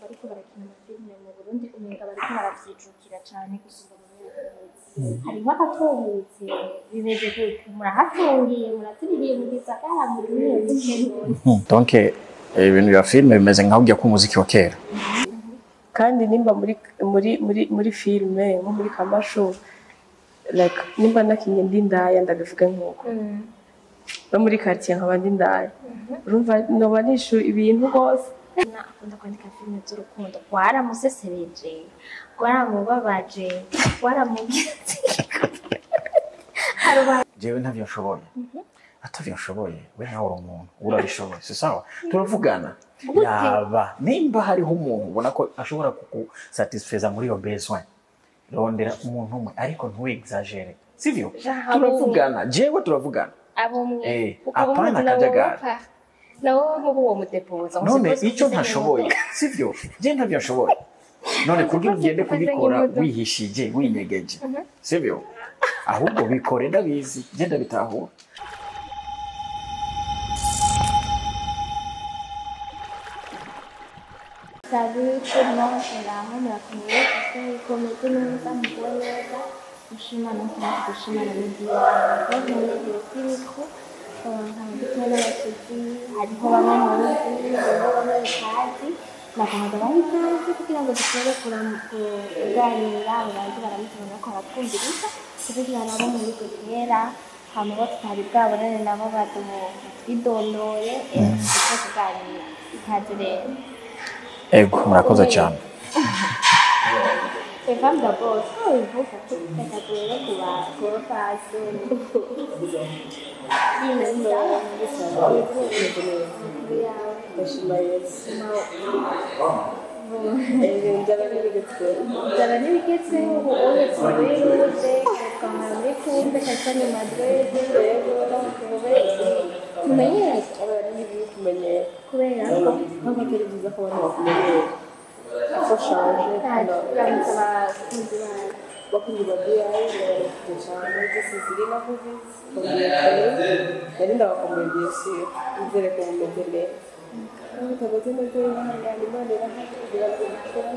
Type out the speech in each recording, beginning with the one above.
Bariko barakina amafilime mu Burundi, umenga bariko baravyijukira cane gusumba mu myaka iheze. Hariho agatubutse, bimeze gute? Murahatungiye, muratuririye mu gisagara, muri mwe gute? Donc ibintu bya filime bimeze nka burya k'umuziki wa kera. Kandi nimba muri filime nko muri Kamashu, like nimba nakinye ndi ndaya, ndabivuga nk'uko no muri quartier nkaba ndi ndaya, urumva noba nishu ibintu rwose. Na akunda kwandika filime z'urukundo, rwaramusesereje, rwaramubabaje, rwaramugize. Jewe ntavyo nshoboye, atavyo nshoboye. We nawe uri umuntu, urabishoboye, si sawa? Turavugana. Yaba nimba hariho umuntu ubona ko ashobora kukusatisfeza muri iyo besoin, rondera umuntu umwe, ariko ntuexagere, sivyo? Genre. Turavugana, jewe turavugana. Abumwe Eh, ukaba apana umuzi nawe akajagari. wopfa nawe nk'ubu uwo mudepoza. None icyo ntashoboye, sivyo? Je ntavyo nshoboye, none kugira ugende kubikora wihishije, winyegeje, sivyo? Ahubwo bikore ndabizi, je ndabitahura. Salut tout le monde, muraho, murakomeye? J'espère yuko mumeze neza, muguwe neza, mushimana nkuko dushimana n'igihugu. Munezero kuri mikoro, nkaba ndi kumwe n'abashyitsi. Hariho bamwe muzi, hariho bamwe mutazi. Nagomba baha ikaze kugira ngo dushobore kuganira. Babanze baramutse ko baratwumviriza, kugira nabo muri kera, hama bo tutari bwabonane nabo batwidondore, dushobore kuganira. Ikaze rero. Ego, murakoze cyane. Les femmes d'abord, ça, il faut faire tout ça pour kuba kubapfasoni. Ndashima Yesu. Ibintu byaba n'ibigezweho. Byaba n'ibigezweho. Ubu uye tubiruze twamara muri kumbe kabisa, ni madrede rero tumenyereye. Abantu ntibibi kumenyera. Kubera ko Ntabwo atari byiza ko abantu bakumenyera uko shaje. Turamutse abakunzi bawe. Bakunzi ba BI, ndabaramukije cyane. This is Irina Movies from BFA. Nari ndabakumbuye, bien sûr. Nizere ko mumeze neza. Niba mutameze neza, wihangane, Imana irahari kugira ngo ubikore.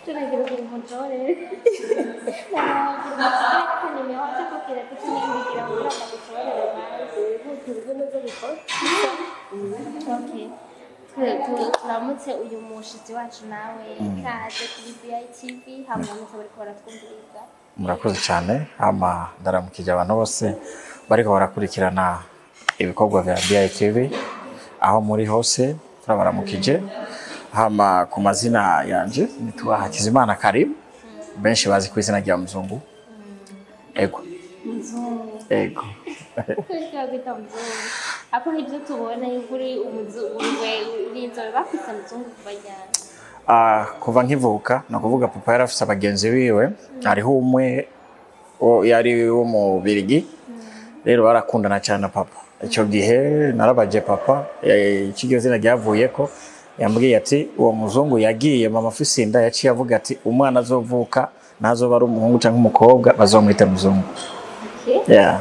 Tunagira ngo umuntore nimero cyakubwira ati kinyandigira kugira ngo agutorere mazi. Tumeze neza bikora. Okay. Turamutse uyu mushitsi wacu nawe, ikaze kuri BITV, hamwe n'uko bariko baratwumviriza. Murakoze cyane. Ama ndaramukije abantu bose bariko barakurikirana ibikorwa vya BITV aho muri hose, turabaramukije. Hama ku mazina yanje nitwa Hakizimana Karim, benshi bazi ku izina rya Muzungu. Ego. Muzungu? Ego. Kubera kwita muzungu apo ibyo tubona yuko uri umuzungu, we uri inzobe, bakwita muzungu kuva ryari? Ah, kuva nkivuka. Ni ukuvuga papa yari afise abagenzi biwe, hariho umwe yari wo mu Birigi, rero barakundana cyane na papa. Icyo gihe narabaje papa iki iryo zina ryavuyeko, yambwiye ati uwo muzungu yagiye mama afise inda, yaciye avuga ati umwana azovuka nazoba ari umuhungu cyangwa umukobwa bazomwita Muzungu. Okay. Yeah.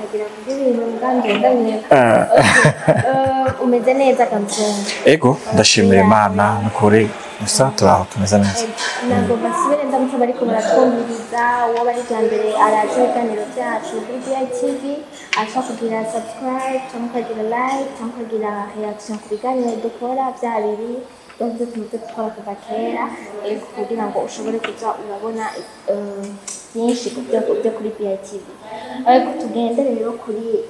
Agira kuvuga ibintu nganje ndamenya. Umeze neza kamuzungu? Ego, ndashimira Imana nukuri, gusa turaho, tumeze neza. Ntabwo basubire ndamutse bariko baratwumviriza. Uwo bari bwa mbere arazi ibiganiro byacu kuri BITV, ashobora kugira subscribe cyangwa ukagira like cyangwa ukagira reaction ku biganiro dukora, bya biri byo tumaze gukora kuva kera, kugira ngo ushobore kuza urabona byinshi ku byo kuri BITV. Ariko tugende rero kuri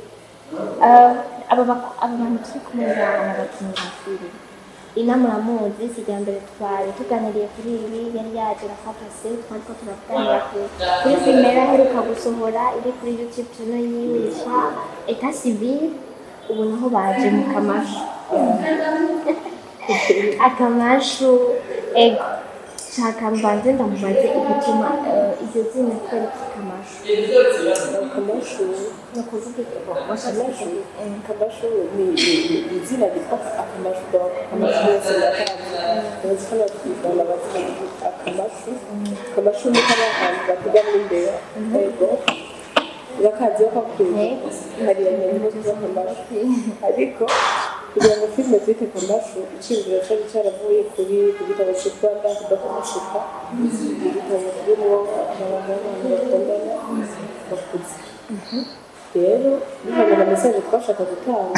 aba bantu turi kumwe ngaha, ni abakinnyi ba filime. Ina muramuzi, si irya mbere twari tuganiriye kuri ibi, yari yaje na Fapase, twariko turaganira kuri filime yari aheruka gusohora iri kuri YouTube channel yiwe yitwa Etat Civil. Ubu naho baje mu Kamashu. Akamashu, ego. Shaka mbanze ndamubaze igituma iryo zina, kubera iki Kamashu? Kamashu? Ni ukuvuga iki? Akamashu, Kamashu ni izina ryitwa Akamashu. Donc Akamashu yose ndakazi, bazi ko natwigana bazina Akamashu. Akamashu ni kaba ahantu bategamo imbeba. Yego, urakazi bakakwiye hariya nyuma y'akamashu, ariko Kugira ngo filime twite Kamashu, iciyumviro cari caravuye kuri ku gitabo citwa L'Art de Kamasuka, igitabo kirimwo amabanga y'abantu bakundana bakuze. Rero bivanye na message twashaka gutanga,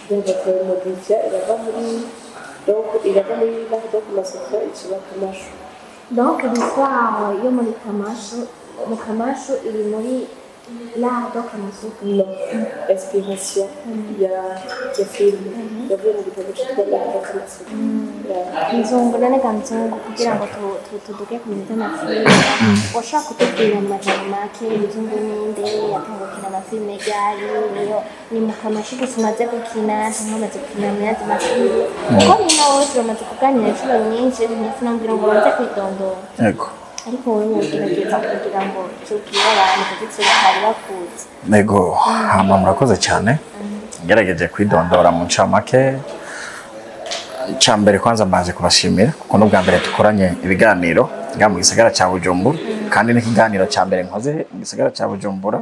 ndumva turayimodifiya, irava muri, donc irava muri L'Art de Kamasuka ikiba Kamashu. Donc l'histoire yo muri Kamashu, mu Kamashu iri muri L'Art de Kamasuka? Non, inspiration ya filime yavuye mu gitabo citwa L'Art de Kamasuka. Yeah. Nzungu, none ga Nzungu, kugira ngo tuduge ku bintu by'amafilime, washaka kutubwira mu majambo make, Nzungu ninde, yatanguye gukina amafilime ryari, niyo ni mu Kamashu gusa umaze gukina cyangwa umaze gukina mu yandi mafilime? Kuko ni nawe turamaze kuganira inshuro nyinshi, sinambwira ngo banze kwidondora. Yego. Ariko wowe wogerageza kugira ngo tubwire abantu kuko batari bakuzi. Yego, hama murakoze cyane. Ngerageje kwidondora mu ncamake. Icya mbere kwanza mbaje kubashimira kuko n'ubwa mbere dukoranye ibiganiro ngaha mu gisagara cya Bujumbura, kandi n'ikiganiro cya mbere nkoze mu gisagara cya Bujumbura.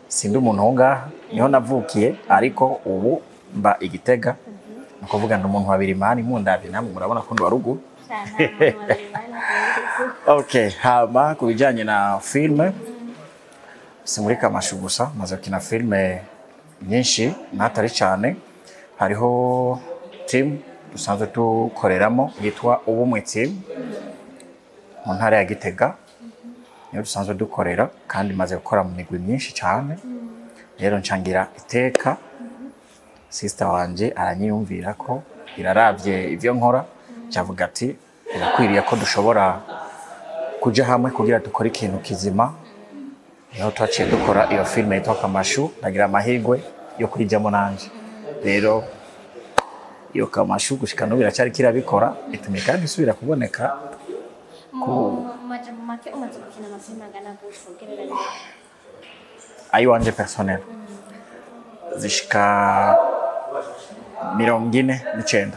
Sindi umuntu wo ngaha, niho navukiye, ariko ubu mba i Gitega. Ni ukuvuga ndi umuntu wa Birimani, mundavye namwe murabona ko ndi wa ruguru. Okay, hama ku bijyanye na filme, si muri Kamashu gusa, maze gukina filme nyinshi n'atari cyane. Hariho team dusanzwe dukoreramo yitwa Ubumwe Team mu ntara ya Gitega, niyo dusanzwe dukorera, kandi maze gukora mu migwi myinshi cyane. Rero ncangira iteka sister wanje aranyiyumvira ko iraravye ivyo nkora, cyavuga ati birakwiriye ko dushobora kuja hamwe kugira dukore ikintu kizima. Niho twaciye dukora iyo filime yitwa Kamashu, ndagira amahirwe yo kuyijyamo nanje. Rero iyo Kamashu gushika n'ubu iracyari kirabikora, itumye kandi isubira kuboneka. Mu majambo make, umaze gukina amafilime angana gutyo ugereranyije? Ayiwanje personnel zishika 49. Filime 49?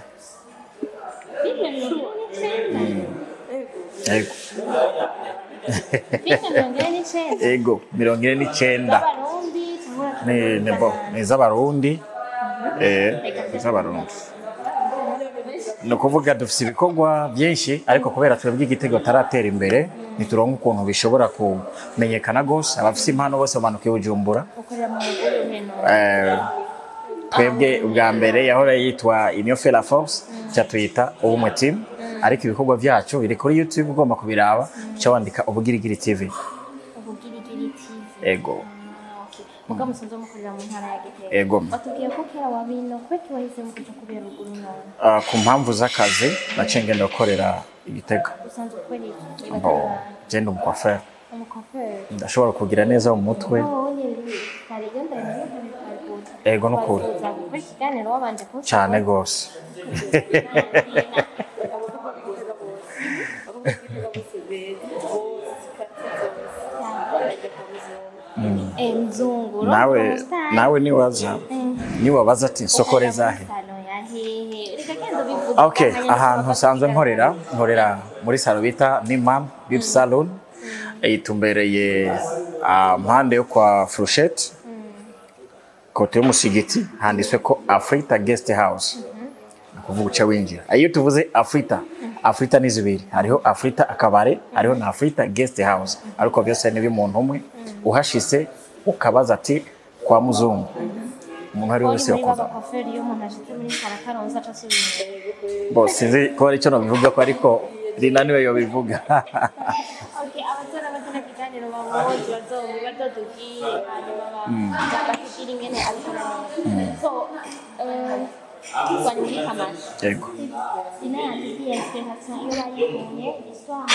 Yego. Filime 49? Ego, 49. Z'Abarundi cyangwa? Ni bo, ni iz'Abarundi, iz'Abarundi. Ni ukuvuga dufise ibikorwa byinshi, ariko kubera twebwe Igitego taratera imbere, ntituronka ukuntu bishobora kumenyekana gose. Abafise impano bose bamanuka i Bujumbura. Ukorera mu mugore heno? Twebwe ubwa mbere yahora yitwa Union fait la force, ca tuyita Ubumwe Team, ariko ibikorwa vyacu biri kuri YouTube. Ugomba kubiraba uca wandika Ubugirigiri TV. Ubugirigiri TV? Ego. Ah, okay. Muga musanzwe mukorera mu ntara ya Gitega? Ego. Watubwiye ko kera wabino kweki, wahisemo kuja kubera ruguru none? Ku mpamvu z'akazi naciye ngenda gukorera i Gitega. Usanzwe ukora iki? Bo, je ndi umucoiffeur. Umucoiffeur? Ndashobora kugira neza mu mutwe. Ego, nukuri. Gukora ikiganiro wabanje kunsaba? Cyane gose. Abo bose beza bose, kati zose bajya kwa Muzungu. Mzungu. Nawe nawe niwaza niwabaza ati nsokoreza he? Okay, ahantu nsanzwe nkorera muri salon bita Nimam Beauty Salon, itumbereye mpande yo kwa Frouchette, côté y'umusigiti, handitswe ko Afrita Guest House. Ni ukuvuga uca winjira. Iyo tuvuze Afrita, Afrita ni zibiri, hariho Afrita akabare, hariho na Afrita Guest House, ariko byose ni by'umuntu umwe. Uhashitse ukabaza ati kwa Muzungu, umuntu ari wese muri yakuza. Baba iyo umuntu ashitse muri Karakaronza aca asubira? Bo, sinzi ko ari cyo nabivuga ko, ariko Rina niwe yobivuga. Okay, abatora bakina kiganiro bamuzi bazotubwire, hanyuma batubwire ingene abikora neza. So twari muri Kamashu. Yego. Rina yatubwiye inspiration iyo bayikuye, histoire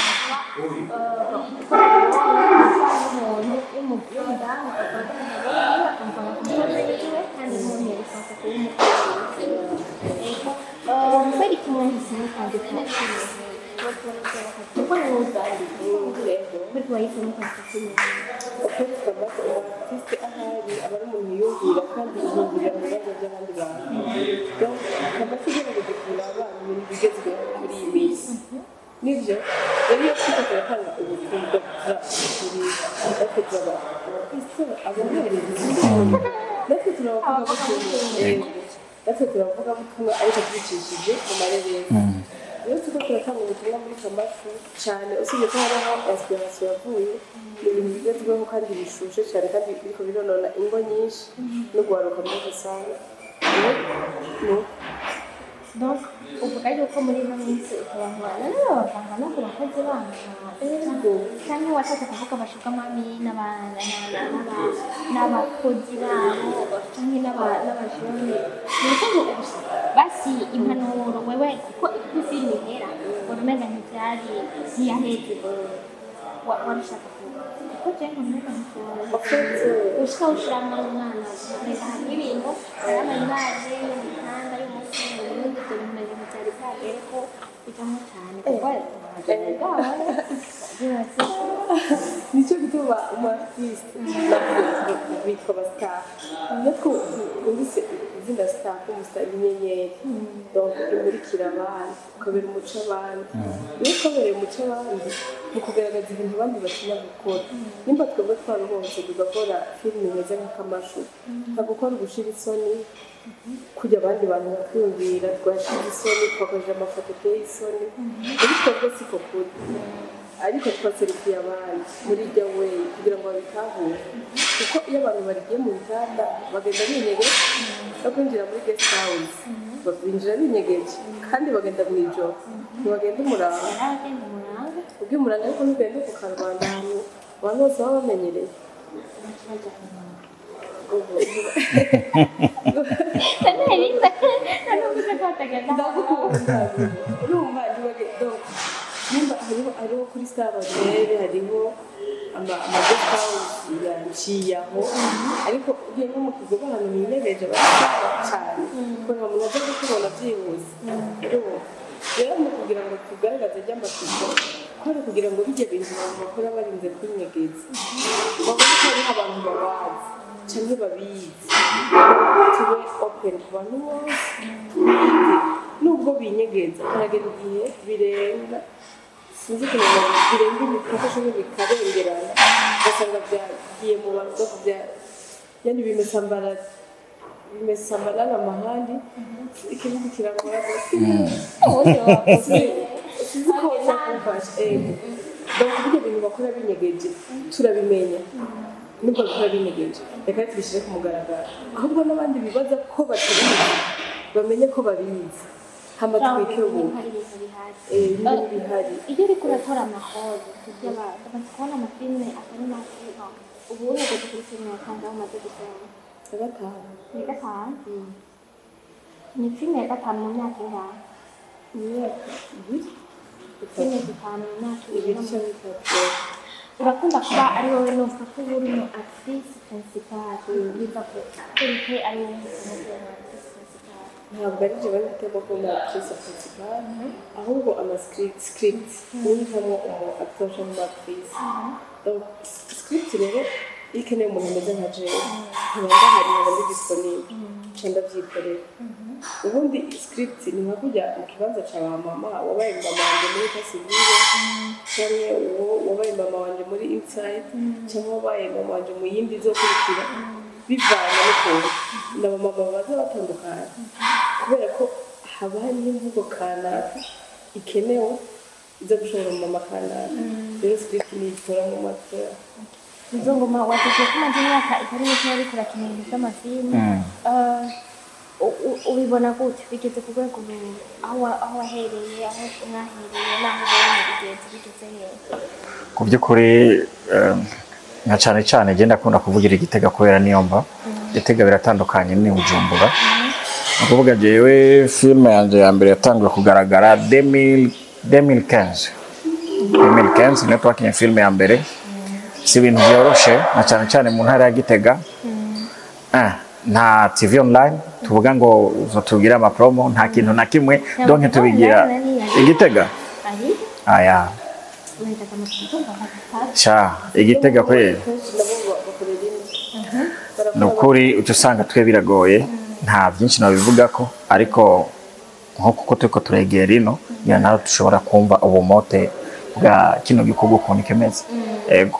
y'umuntu y'umudamu akunda umugabo wiwe, akumva umukozi wiwe, kandi n'umuntu yarisanzwe kuba umukozi wiwe. Ego, kubera iki mwahisemo kwandika filime? Kuko ni wowe uzandika, kubera iki wahisemo kwandika filime? Ukuri twamaze, umu-artiste ahari aba ari umuntu yiyumvira kandi yiyumvira mu bibazo by'abandi bantu. Donc Kamashu ugerageje kuraba ibintu bigezweho muri iyi minsi, nibyo rero iyo turiko turatanga ubutumwa, turi natwe turaba abakristo, abaherezi, natwe turi abavugabutumwa. Natwe turavuga butumwa, ariko tubicishije mu mareresi. Rero turiko turatanga ubutumwa muri Kamashu cyane, usibye ko hariho inspiration yavuye ni ibintu bigezweho kandi bishushe cyane, kandi biriko bironona ingo nyinshi no guharuka muri rusange. Rero ni uko. Donc uvuga yuko muri ino minsi abantu bavanga no ku bakozi babo cyangwa washatse kuvuga aba sugar mommy n'abakozi babo cyangwa n'abajene? Ni ukuvuga basi impanuro wewe, kuko uko filime ihera ubona umenga ntibyari, ntiyaheze. Wari ushaka kuvuga kuko je mbona umenga En fait, ushika ushiramo umwana, umenga hariho ibintu, hari ama images yo mu mihanda y'umunsi mu Burundi, ibyo bintu umenga ntibyari bwagere ko bijamwo cane, kuko bwawe. Nicyo gituma umu artiste bitwa aba star, natwe twumvise izina star, ko umu star inyenyeri, donc imurikira abandi, ukabera umuco abandi. Iyo twabereye umuco abandi mu kugaragaza ibintu abandi batinya gukora, nimba twebwe twaruhonse tugakora filime imeze nk'akamashu, nta gukora ugushira isoni kujya abandi bantu bakiyumvira twashize isoni, twakoresheje amafoto ateye isoni. Muri twebwe siko kuri, ariko twaserukiye abandi muri iryo way kugira ngo babitahure, kuko iyo abantu bagiye mu bitanda bagenda binyegeje, no kwinjira muri guest house binjira binyegeje, kandi bagenda mu ijoro, ntibagenda umurango. Yaragenda umuranga. Ubwo umurango, ariko ntugende ku karubanda ahantu abantu bose baba bamenyereye. Bajya umuranga. Ndagukunda. Urumva, donc nimba hariho kuri Star Hotel, hariho ama guest house yaciye aho, ariko ugiye nko mu kigo ahantu hinegeje barasara cyane, kuko nta muntu aza kukubona byihuse. Urumva rero, mu kugira ngo tugaragaze ry'amashusho ko ari ukugira ngo bijye bintu abantu bakora barinze kwinyegeza, babone ko hariho abantu babazi canke babizi. Tube open ku bantu bose, twige nubwo binyegeza. Haragera igihe birenga, sinzi ukuntu, birenga imipaka canke bikarengerana, ugasanga byagiye mu bantu bya yani bimesambara, bimesambarana mahali. Ikibuga kiragora gose, sinzi ko bakumfasha. Ego, donc ibyo bintu bakora binyegeje turabimenya. Nubwo bakora binyegeje, reka tubishyire ku mugaragaro, ahubwo n'abandi bibaza ko batabizi bamenye ko babizi, hama twike ubu. Hari ibintu bihari. Ibintu bihari. Iyo uriko uratora amahoro kugira bamaze kubona amafilime atari make, ubu uhagaze kuri filime ya kangahe umaze gusohora? Ya gatanu. Ni gatanu. Ni filime ya gatanu mu myaka ingahe? Imyaka 2. Filime zitanu mu myaka 2. 2 canke 3. Urakunda kuba ari wowe, numva ko uri umu actrice principale, biva ku kurike ari wowe umu actrice principale? Ntabwo ari jewe nahitamo kuba umu actrice principale, ahubwo ama script niyo umu acteur cyangwa umu actrice. Donc script rero iyo ikeneye umuntu ameze nka jewe, nkaba ndahari, nkaba ndi disponible, nca ndavyikorera. Ubundi script ni nka kujya mu kibanza ca ba mama, wabaye mama wanje muri état civil, canke uwo wabaye mama wanje muri Inside, canke wabaye mama wanje mu yindi izokurikira, bivana n'ukuntu na mama baza batandukanye, kubera ko haba hariho imvugo kanaka ikenewe iza gushobora mu mama kanaka. Rero script niyitora mu matora. Muzunguma, watubwiye ko umaze imyaka itari mike ariko urakina ibintu by'amafilime. Ubibona gute bigeze ku rwego aho wahereye, aho mwahereye n'aho ubonye bigeze hehe? Ku by'ukuri, nka cyane cyane genda akunda kuvugira Igitega, kubera niyo mba. Gitega biratandukanye ni Bujumbura. Ni ukuvuga jewe filime yanjye ya mbere yatanguye kugaragara 2015. 2015 niyo twakinye filime ya mbere. Si ibintu byoroshe, na cyane cyane mu ntara ya Gitega. Nta TV online tuvuga ngo tubwire ama promo, nta kintu na kimwe. Donc tubigira Igitega. Ari aya wahitaga amatungo nk'agapapa. Sha, Igitega kweli. Kenshi nabo bakorera imwe. Ni ukuri, uca usanga twe biragoye, nta byinshi nabivuga ko, ariko nko kuko turiko turegera ino ngira nawe dushobora kumva ubumote bwa kino gikorwa ukuntu kimeze. Ego.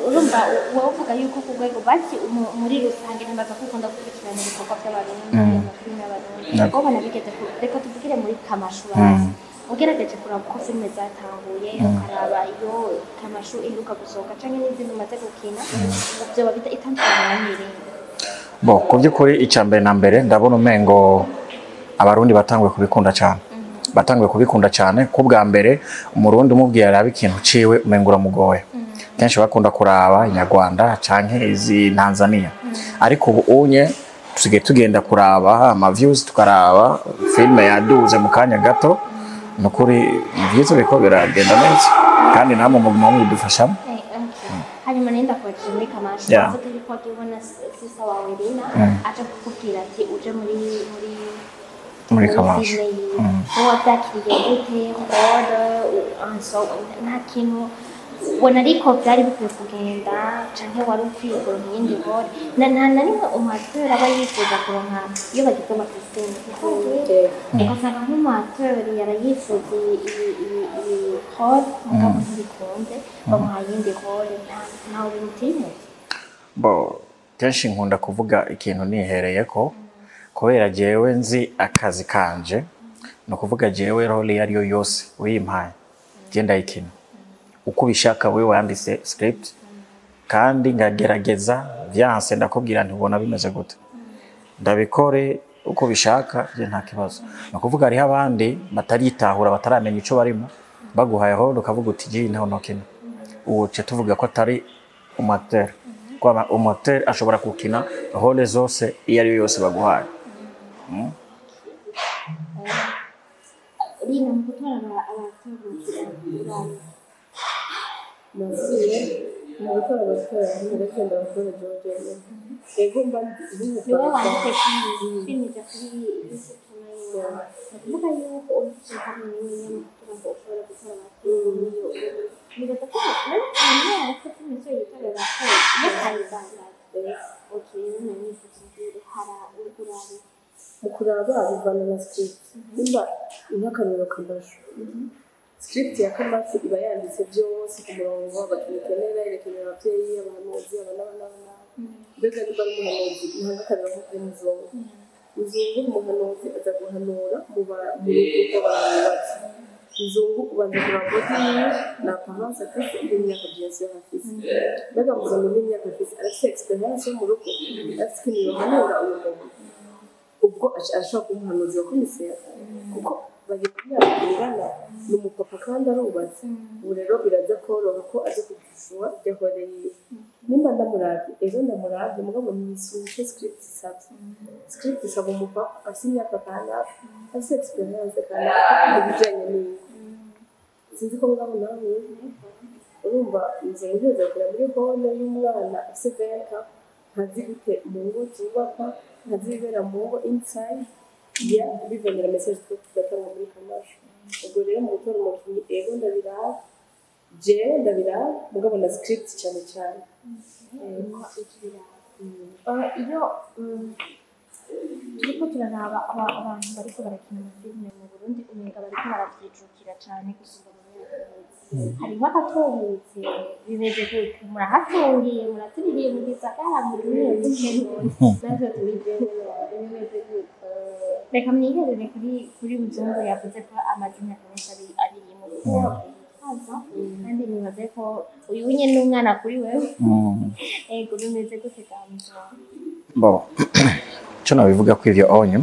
Urumva wowe uvuga yuko ku rwego basi muri rusange ntibaza ko ukunda gukurikirana ibikorwa by'Abarundi, amafilime. amafilime y'Abarundi. Yego. Ubona bigeze reka tuvugire muri Kamashu hasi. Ugerageje kuraba uko filime zatanguye, ukaraba iyo Kamashu iheruka gusohoka canke n'izindi umaze gukina, vyoba bita itandukaniro n'irindi? Bo, ku by'ukuri, icya mbere na mbere ndabona umengo Abarundi batanguye kubikunda cyane, batanguye kubikunda cyane. Ko bwa mbere Umurundi umubwiye araba ikintu ciwe, umengo uramugoye. Kenshi bakunda kuraba Inyarwanda canke izi Tanzania, ariko ubu unye tusigaye tugenda kuraba ama views, tukaraba filime yaduze mu kanya gato. Nukuri ni byiza, biriko biragenda neza, kandi namwe muguma mubidufashamo. Eh, okay. Hanyuma nenda kwakira muri Kamashu. Wavuze yuko wagiye ubona sisa wawe Rina aje kukubwira ati uje muri Muri Kamashu. Filime yiwe. Wowe wabyakiriye gute? Rôle nta kintu ubona, ariko byari bikwiye kugenda, canke wari ukwiye kuronka iyindi rôle? Nta na rimwe umu acteur aba yifuza kuronka iyo bagize ama casting, kuko ugasanga nk'umu acteur yarayifuza iyi rôle, mugabo ntibikunze, bamuhaye iyindi rôle, ntawe bimutinyutse. Bo, kenshi nkunda kuvuga ikintu nihereye ko kubera jewe nzi akazi kanje. Ni ukuvuga jewe rôle iyo ariyo yose uyimpaye, je ndayikina uko ubishaka wewe wanditse script, kandi ngagerageza. Vyanse ndakubwira nti ubona bimeze gute, ndabikore uko bishaka, je nta kibazo. Ni ukuvuga hariho abandi bataritahura, bataramenya ico barimo, baguhaye rôle ukavuga uti je ntaho nokina. Uwo ce tuvuga ko atari umu acteur. Kwaba umu acteur ashobora gukina rôle zose iyo ari yo yose baguhaye. Rina, mu gutora aba acteur mukina, Naziye mu gutora abatora, ndagenda abatora George yego mba Ni wowe wanditse filime, ija kuri YouTube channel yawe. Ni ukuvuga yuko ufite impano nini kugira ngo ushobore gutora aba acteur. Nibaza ko rero hanyuma ariko filime zo yitorera ko iyo kayidandaza. Okay, rero nanifuza uruhara uriko urabi. Mu kuraba bivana na script. Nimba nk'akarorero Kamashu, script ya Kamashu iba yanditse byose ku murongo, abakinnyi ikenera, irakenera ababyeyi, abahanuzi, aba n'aba n'aba n'aba. Mbega niba ari umuhanuzi, nk'akarorero nko kuri Muzungu, Muzungu ni umuhanuzi, aza guhanura mu rugo rw'abantu bubatse. Muzungu ubanza kuraba body yiwe na apparence afise n'imyaka bien sûr afise. Mbega Muzungu n'imyaka afise, arafise experience yo mu rugo, arafise ikintu yohanura uyu muntu? Ubwo ashobora kuba umuhanuzi wa komiseri, kuko bari ku myaka ingana, ni umupapa kandi arubatse. Ubu rero biraza koroha ko aza kugishura ibyo akoreye yiwe. Nimba ndamuravye, ejo ndamuravye, mugabo nisunze script isabye. Script isaba umupapa afise imyaka kanaka, afise experience kanaka mu bijanye n'iyi. Sinzi ko mugabo nawe urumva, inzu ngeze kure muri rôle y'umwana afise 20, ntazi gute mu ngo zubakwa, ntazi ibibera mu ngo inside ya bivanye na message twe tugatanga muri Kamashu. Ubwo rero mu gutora umukinnyi, ego ndabiraba, jewe ndabiraba, mugabo na script cyane cyane. Iyo turiko turaraba abantu bariko barakina amafilime mu Burundi, umenga bariko baravyijukira cane gusumba mu myaka iheze. Hariho agatubutse, bimeze gute? Murahatungiye, muratuririye mu gisagara, muri gute? Natwe tubijemo, bimeze gute? Reka mwiherere kuri Muzungu, yavuze ko amaze imyaka myinshi abirimo, kuko yitwaza, kandi nibaze ko uyu nyene ni umwana kuri wewe. Ego, bimeze gute ga Muzungu? Bon, icyo nabivuga ko ivyo onye,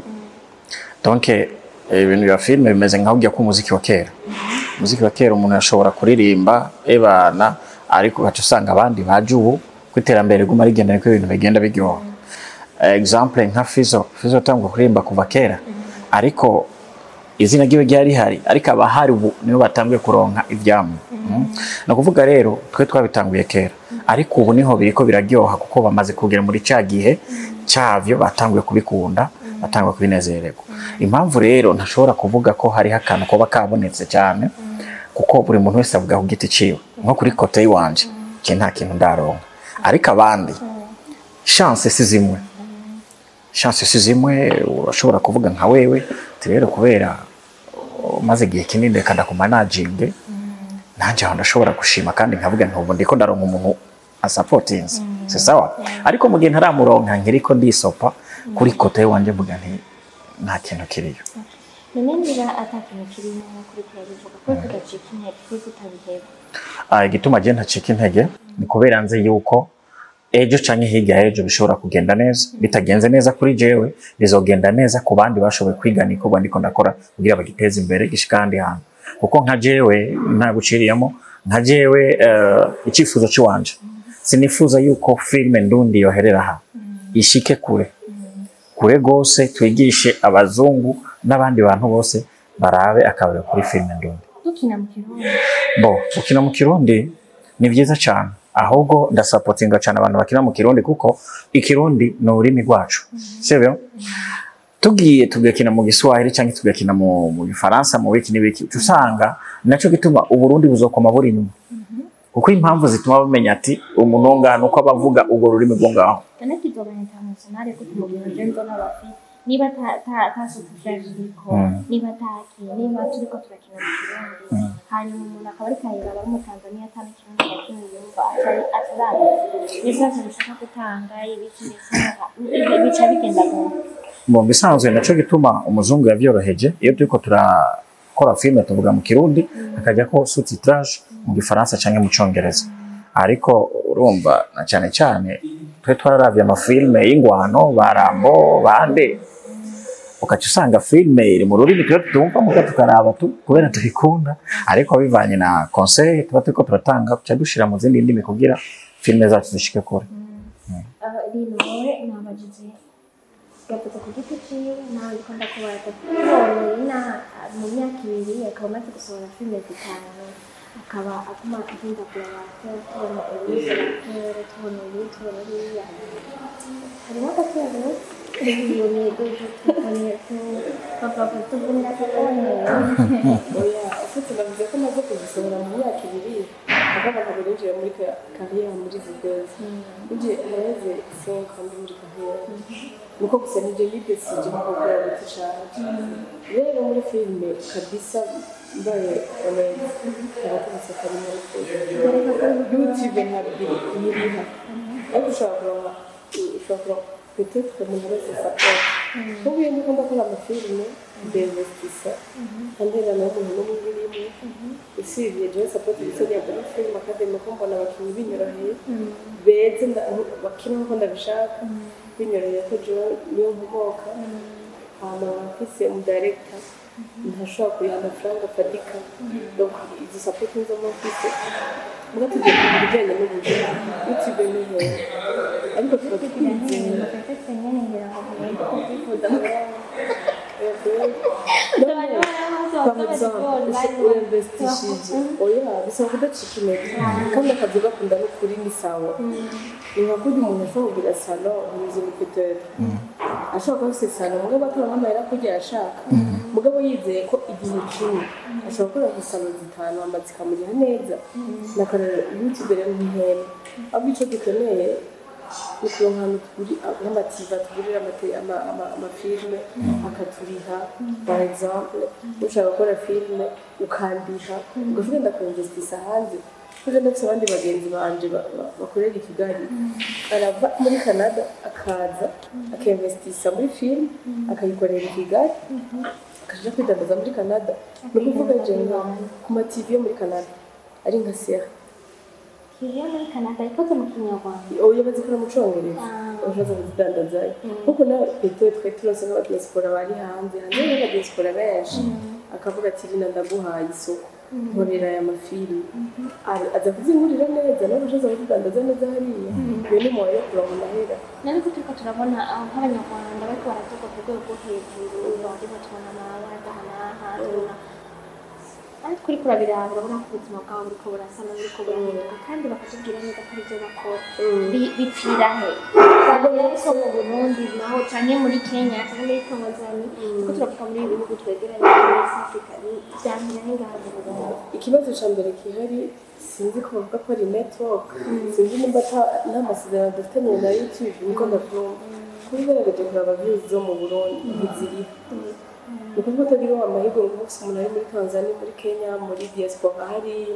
donc ibintu bya filime bimeze nkaho ujya k'umuziki wa kera. Umuziki wa kera umuntu yashobora kuririmba ebana, ariko ugaca usanga abandi baje ubu ko iterambere riguma rigenda, niko ibintu bigenda biryoha. Exemple nka Fizo, Fizo yatanguye kuririmba kuva kera, ariko izina ryiwe ryari rihari, ariko abahari ubu nibo batanguye kuronka ivyamwa. Ni ukuvuga rero twe twabitanguye kera, ariko ubu niho biriko biraryoha, kuko bamaze kugera muri ca gihe cyavyo, batanguye kubikunda, batanguye kubinezererwa. Impamvu rero ntashobora kuvuga ko hariho akantu koba kabonetse cyane, kuko buri muntu wese avuga ku giti ciwe. Nko kuri côté yiwanje, je nta kintu ndaronka, ariko abandi chance si zimwe, chance si zimwe. Urashobora kuvuga nka wewe ati rero kubera umaze igihe kinini, reka ndakumanaginge. Nanjye aho ndashobora gushima kandi nkavuga nti ubu ndiko ndaronka umuntu asapotinze, c'est sawa. Ariko mu gihe ntaramuronka, nkiriko ndisopa kuri côté wanje, mvuga nti Nta kintu kiriyo. None niba ata kintu kirimo nk'uko uriko urabivuga, kubera ko udacika intege, kubera ko utabiheba? Ah, igituma je ntacika intege ni kubera nzi yuko ejo canke hirya y'ejo bishobora kugenda neza. Bitagenze neza kuri jewe, bizogenda neza ku bandi bashoboye kwigana ikorwa ndiko ndakora kugira bagiteze imbere gishika ahandi hantu. Kuko nka jewe, nta guciriyemo, nka jewe icifuzo ciwanje, sinifuza yuko filime ndundi yoherera aha, ishike kure kure gose, twigishe abazungu n'abandi bantu bose barabe akarorero kuri filime ndundi. Dukina mu Kirundi? Bo, gukina mu Kirundi ni byiza cyane. Ahubwo ndasapotinga cyane abantu bakina mu Kirundi, kuko Ikirundi ni ururimi rwacu, sibyo? Tugiye tugakina mu Giswahili cyangwa tugakina mu Gifaransa, mu biki n'ibiki, uca usanga naco gituma Uburundi buzokoma buri inyuma, kuko impamvu zituma bamenya ati umuntu wo ngaha nuko abavuga urwo rurimi rwo ngaho. None kizoba international gute mu gihe je mbona bafite niba ta sous-titrage iriko, niba taki, niba turiko turakina mu Kirundi, hanyuma umuntu akaba ariko ayiraba ari Umutanzaniya, ata n'ikirundi na kimwe yumva, atarazi message bishaka gutanga, ibiki, message bica bigenda gute? Mu bisanzwe naco gituma umuzungu yavyoroheje. Iyo turiko turakora filime, tuvuga mu Kirundi, hakajya ko sous-titrage mu Gifaransa canke mu Congereza. Ariko urumva, na cyane cyane twe twararavye amafilme y'ingwano, ba Rambo bande, ukaca usanga filime iri mu rurimi twe tutumva, muga tukaraba tu kubera tubikunda. Ariko bivanye na conseil tuba turiko turatanga, tuca dushira mu zindi ndimi kugira filime zacu zishike kure. Rino, wowe nabajije yavuze ku giti ciwe, nawe ndiko ndakubaza. Tubonye Rina mu myaka 2 akaba amaze gusohora filime zitanu, akaba aguma ahindagura abantu, tubona uyu acteur, tubona uyu, tubona uriya, harimo agatero tubona tubone. Oya, ufite navuze ko maze kuzisohora mu myaka 2, mugabo ntabwo ninjiye muri carrière muri vidéo. Ninjiye haraheze 5 ans ndi muri carrière, nuko gusa nije nidesije nko gukora giti canje. Rero muri filime kabisa, mbaye honnête, ndabategetse karimo YouTube ntabwo ntiriha, ariko ushobora kuronka peut-être umuntu wese support. Nk'ubu iyo ndiko ndakora amafilime, ndinvestisa kandi n'umuntu n'umwe urimo usibye jewe. Support gusa ni muri film academy, ko mbona abakinnyi binyoroheye beze, bakina nkuko ndabishaka, binyoroheye ko jewe niyo nkomoka. Hama mfise umudirector ntashobora kuriha amafaranga afatika, donc izo support nizo mba mfise. Muga tugiye ku bijyanye n'uburyo, YouTube ni hehe, ariko tuba twizeye. Peut-être nyene ngira ngo mwende kubyifuza. Par exemple, urinvestishije, oya, bisaba kudacika intege kandi akazi gakunda n'ukuri ni sawa. Ni nka kurya umuntu ashobora kugira salon, ubuzima peut-être ashobora kuba afise salon, mugabo atora nk'amahera kurya yashaka, mugabo yizeye ko igihe kimwe ashobora gukora nka salon zitanu hama zikamuriha neza. Nakarorero, YouTube rero ntihema, ahubwo ico dukeneye ni kuronka ahantu nk'amativa tugurira amafilme akaturiha. Par exemple, ushaka gukora filme ukandiha, ugaca ugenda kuinvestisa hanze. Kuko ndafise abandi bagenzi banje bakorera i Kigali, arava muri Canada akaza akainvestisa muri filme, akayikorera i Kigali, akaja kwidandaza muri Canada. Ni ukuvuga je nka ku ma TV yo muri Canada ari nka série. Kiriya muri Canada ikoze mu Kinyarwanda? Oya, bazikora mu Congereza, bashatse kuzidandazayo. Nkuko nawe peut-être turonse nk'abadiaspora bari hanze, hanze hariho abadiaspora benshi, akavuga ati: "Rina, ndaguhaye isoko, nkorera aya mafilime." Aza kuzinkurira neza, nawe ushatse kuzidandaza neza hariya. Iyo ni moyen yo kuronka amahera. Ariko turiko turabona nk'Abanyarwanda bariko baravuga ku rwego rwo hejuru, barimo tubona amawada aha n'aha, tubona, ariko uriko urabiraba urabona ko ubuzima bwabo buriko burasa n'uburiko burahinduka, kandi bakatubwira neza ko arivyo bakora. Bipfira he? Babona ko mu Burundi naho, canke muri Kenya, canke muri Tanzania, kuko turavuga muri ibi bihugu twegeranye muri East Africa, vyamira n'ingaha mu Burundi. Ikibazo ca mbere gihari, sinzi ko bavuga ko ari network, sinzi nimba nta masezerano dufitanye na YouTube, niko ndavyumva. Kuba ugerageje kuraba views zo mu Burundi ntiziriho. Ni ukuvuga utagira amahirwe ngo ufise umuntu ari muri Tanzania, muri Kenya, muri diaspora hariya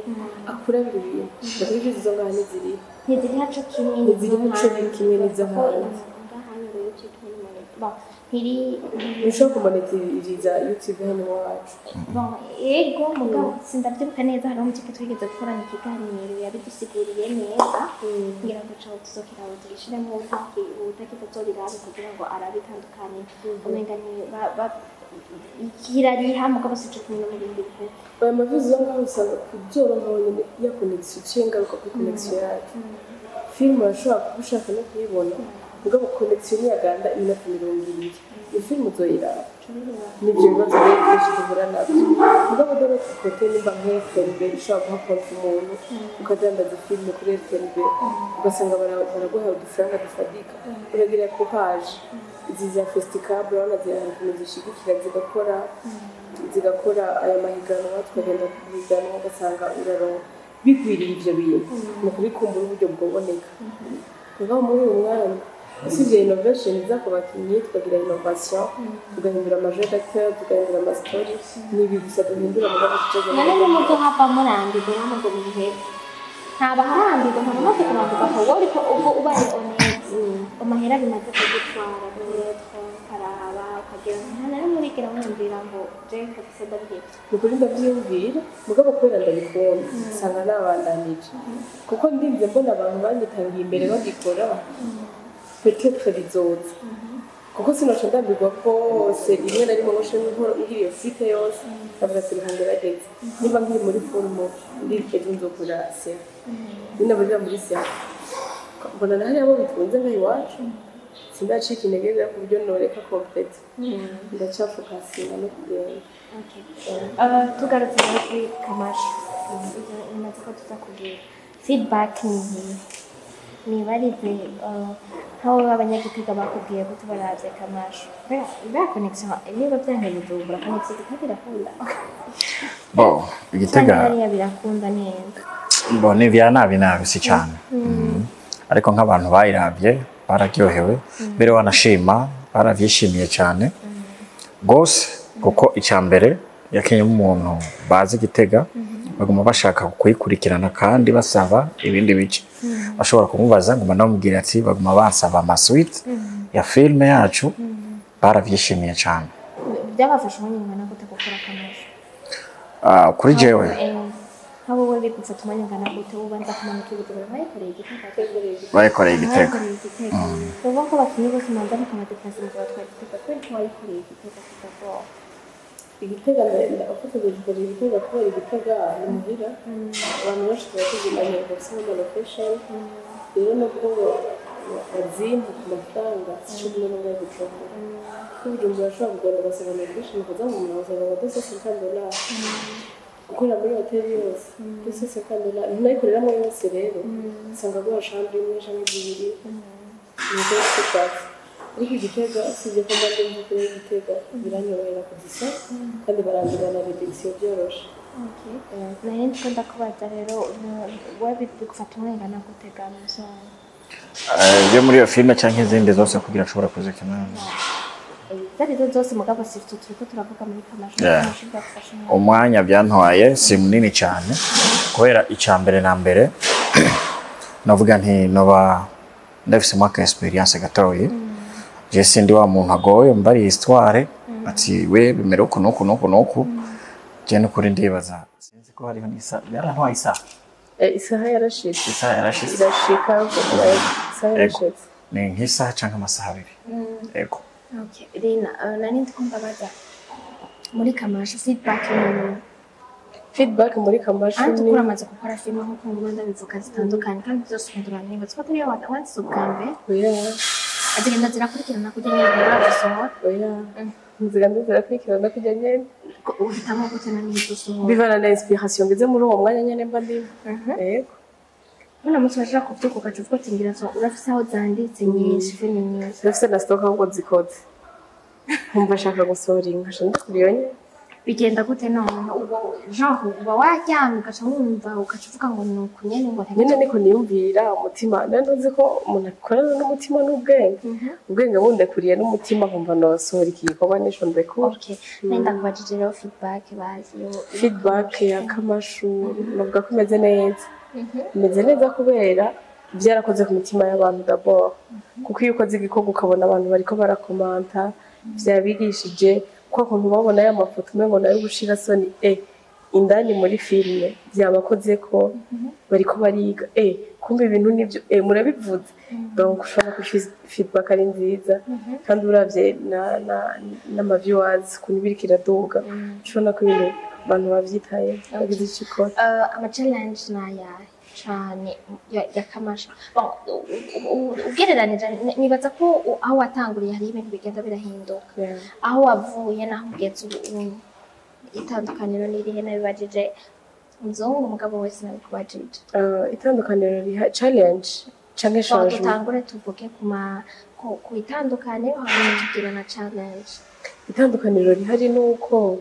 akurabira ibintu, ni ukuri views zo ngaha ntiziriho. Ntiziriho co kimwe. Ntiziriho co kimwe n'izo hanze. Ngaha ngo YouTube ni money. Bon, Ntiri Ntushobora kumonetiriza YouTube hano iwacu. Bon, ego, mugabo sindavyibuka neza. Hariho umutype twigeze gukorana ikiganiro yabidusiguriye neza. Ngira ngo caho tuzokiraba, tugishiremo, uwutakiza azobirabe kugira ngo arabe itandukanye. Umenga ni kirariha, mugabo sico kimwe no mu bindi bihugu. Aya mavuzi yo ngaho usanga kuzoronka wenyine ya connexion, iciye ingaruka kuri connexion yacu. Filime urashobora kuba ushaka no kuyibona, mugabo connexion niyaganda iminota 20, iyo filime uzoyiraba. Nivyo bibazo rero byinshi duhura navyo. Mugabo dore côté nimba nka RTNB ishobora guha konti umuntu, ukadandaza filime kuri RTNB, ugasanga baraguha udufaranga dufatika, uragira courage. Izi za Festicab urabona zirahari ukuntu zishigikira, zigakora aya mahiganwa, tukagenda kuhiganwa, ugasanga uraronka bigwiriye. Ivyo bintu ni ukubikumbura uburyo bwoboneka. Mugabo muri uyu mwanya, usibye innovation iza ku bakinnyi, tukagira innovation, tugahindura amajeu d'acteur, tugahindura amastory, ni ibi gusa duhindura, mugabo tugeze. None nimuzohava murambirwa namwe ngo mubihebe? Ntaba harambirwa, ntabwo umaze kurambirwa ko wowe uriko ubwo ubaye honnête, amahera bimaze kugutwara peut-être, ukaraba ukagira nta na rimwe urigera wumvira ngo je kabisa ndabihebye? Ni ukuri ndavyiyumvira, mugabo kubera ndabikunda usanga nabandanije, kuko ndinze mbona abantu banyitangiye imbere bagikora, peut-être bizoza, kuko sinoca ndambirwa rwose rimwe na rimwe ngo ngira iyo site yose, ndavuga ati reka ngerageze. Niba nkiri muri forme, ndi ejo nzokora série, ninaburira muri série mbona na hariya abo bitunze ngaha iwacu, sindacika intege rero ku buryo noreka complète, ndacyafokasinga no kugenda. Okay. Tugarutse rero kuri Kamashu, ibyo bimaze ko tuza kugira feedback ni iyihe? Nibarize nk'abo b'abanyagitega bakubwiye ko tubaravye Kamashu bwa connexion, niba byanke Bujumbura, connexion Gitega irakunda? Bo Igitega. Canke hariya birakunda neza? Bo ni vya nabi nabi, si cyane. Ariko nk'abantu bayiravye bararyohewe, mbere wanashima baravyishimiye cyane rwose, kuko icya mbere yakenyemo umuntu bazi Igitega, baguma bashaka kuyikurikirana kandi basaba ibindi bice. Bashobora kumubaza ngo ndamubwira ati baguma bansaba amasuite ya filime yacu, baravyishimiye cyane. Byabafasha umwanya ungana gute gukora Kamashu? Ah, kuri jewe? Nka wowe bigufata umwanya ungana gute ubanza kumanuka i Bujumbura? Bayikoreye Igitega? Bayikoreye Igitega. Bayikoreye Igitega. Uvuga ko abakinyi bose mubanza mukabadeplasa mukabatwara Igitega, kubera ko wayikoreye Igitega kitagora? Igitega afatanyije Igitega kubera Igitega ni muhira, abantu benshi tuba tuzimanye, bafise nk'ama location. Rero nubwo ngo bazimpa ku mafaranga, si cyo kumwe n'ubwo Bujumbura, kuko Bujumbura urashobora kugenda ugasanga ni ubwishyu, ukaza mu muntu ugasanga ngo 250 dollars gukorera muri hoteli yose, 250 dollars ntunayikoreramo yose. Rero usanga guha chambre imwe canke zibiri, niko twatsi. Ariko Igitega, usibye ko mba ndi nko Igitega, biranyorohera kuzisa kandi barandura na réduction byoroshe. Okay. Nari ndiko ndakubaza rero, wowe bigufata umwanya ungana gute ga musonga? Byo muri iyo filime cyangwa izindi zose kugira nshobora kuzikina? Izo arizo zose, mugabo si turiko turavuga muri Kamashu. Kamashu byagufasha umwanya? Umwanya byantwaye si munini cyane, kubera icya mbere na mbere navuga nti noba ndafisemo aka experience gatoyi. Je sindi wa muntu agoye mbari histoire ati we bimera uku nuku nuku nuku. Je nukuri ndibaza sinzi ko hariho n'isa yarantwaye isaha. Isaha yarashitse. Isaha yarashitse. Irashika, isaha yarashitse. Ni nk'isaha canke amasaha 2, ego. Okay. Rina, nari ndiko mbabaza muri Kamashu feedback ni Feedback muri Kamashu Anti ni ukuri amaze gukora filime nk'uko nguma ndabivuga zitandukanye, kandi zose uhindura, niba ko atari wanditse ubwa mbere? Oya. Zigenda zirakurikirana kugira ngo urazisohora? Oya, nzigenda zirakurikirana kujya nyene. Ko uhitamo gute na n'izo usohora? Bivana na inspiration ngeze muri uwo mwanya nyene mba ndimo, yego. None munsi washaka kuvyuka ugaca uvuga ati ngira so, urafise aho zanditse nyinshi, filime nyinshi? Ndafise na stock ahubwo zikoze, nkumva ashaka gusohora inka nkaca ndikura iyo nyene. Bigenda gute none? Ubwo genre uba waryamye ugaca wumva, ugaca uvuga ngo ni uku nyene, ngo Nyene niko niyumvira umutima. Nari ntuzi ko umuntu akorana n'umutima n'ubwenge, ubwenge bundekuriye n'umutima, nkumva nosohora iki gikorwa nico ndekura. Okay, nari ndakubajije rero feedback bazi yo. Feedback ya Kamashu navuga ko imeze neza, imeze neza kubera byarakoze ku mitima y'abantu d'abord, kuko iyo ukoze igikorwa ukabona abantu bariko barakomanta. Vyabigishije kwa kuntu babona ya mafoto umengo nayo gushira soni, indani muri filime vyabakoze ko bariko bariga, kumbe ibintu nivyo, murabivuze. Donc ushobora ko feedback ari nziza, kandi uravye na na n'ama viewers ukuntu biriko iraduga, ushobora ko ibintu abantu bavyitaye bagize ico ikora. Ama challenge ni ayahe cane ya Kamasho? Bon, ugereranije, nibaza ko aho watanguriye hari ibintu bigenda birahinduka. Aho wavuye n'aho ugeze ubu, itandukaniro ni irihe? Nabibajije muzungu, umugabo wese nabikubajije. Itandukaniro riha challenge canke Bon, changement? Dutangure tuvuge ku itandukaniro, hanyuma tugira na challenge. Itandukaniro rihari ni uko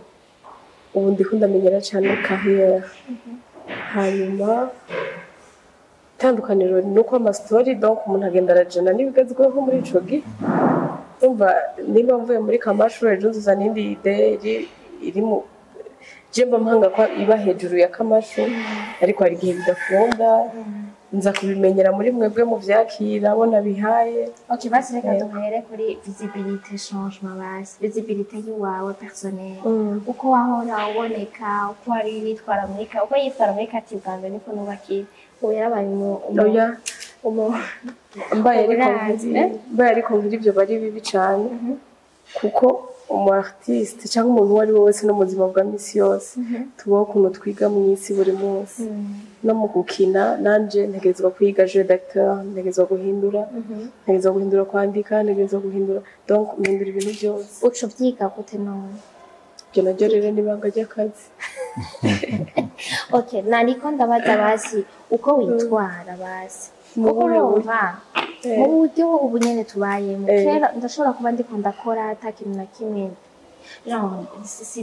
ubu ndiko ndamenyera cane carrière. Hanyuma itandukaniro ni uko ama story, donc umuntu agenda arajana n'ibigezweho muri ico gihe. Umva, niba mvuye muri Kamashu, ejo nzoza n'indi idée iri mu je mba mpanga ko iba hejuru ya Kamashu, ariko hari igihe bidakunda, nza kubimenyera muri mwebwe mu vyakira bo nabihaye. Ok, basi reka duhere kuri visibilité, changement. Basi visibilité yiwawe personnel, uko wahora uboneka, uko wari witwara muri uko yitwara muri kati bwa mbere, niko nubakiri ubu yarabaye Oya. Mbaye ariko Uburazi, eh? Mbaye ariko nkiri ibyo bari bibi cane, kuko umu artiste cyangwa umuntu uwo ari we wese no mu buzima bwa misi yose tubaho ukuntu twiga mu isi buri munsi. No mu gukina nanje ntegerezwa kwiga jeu d'acteur, ntegerezwa guhindura, ntegerezwa guhindura kwandika, ntegerezwa guhindura, donc mpindura ibintu byose. Uca ubyiga gute none? Ibyo naryo rero ni ibanga ry'akazi. Ok, nariko ndabaza basi uko witwara basi, Mu kuko buhe buryo? Urumva, mu buryo ubu nyene tubayemo, kera ndashobora kuba ndiko ndakora ata kintu na kimwe, genre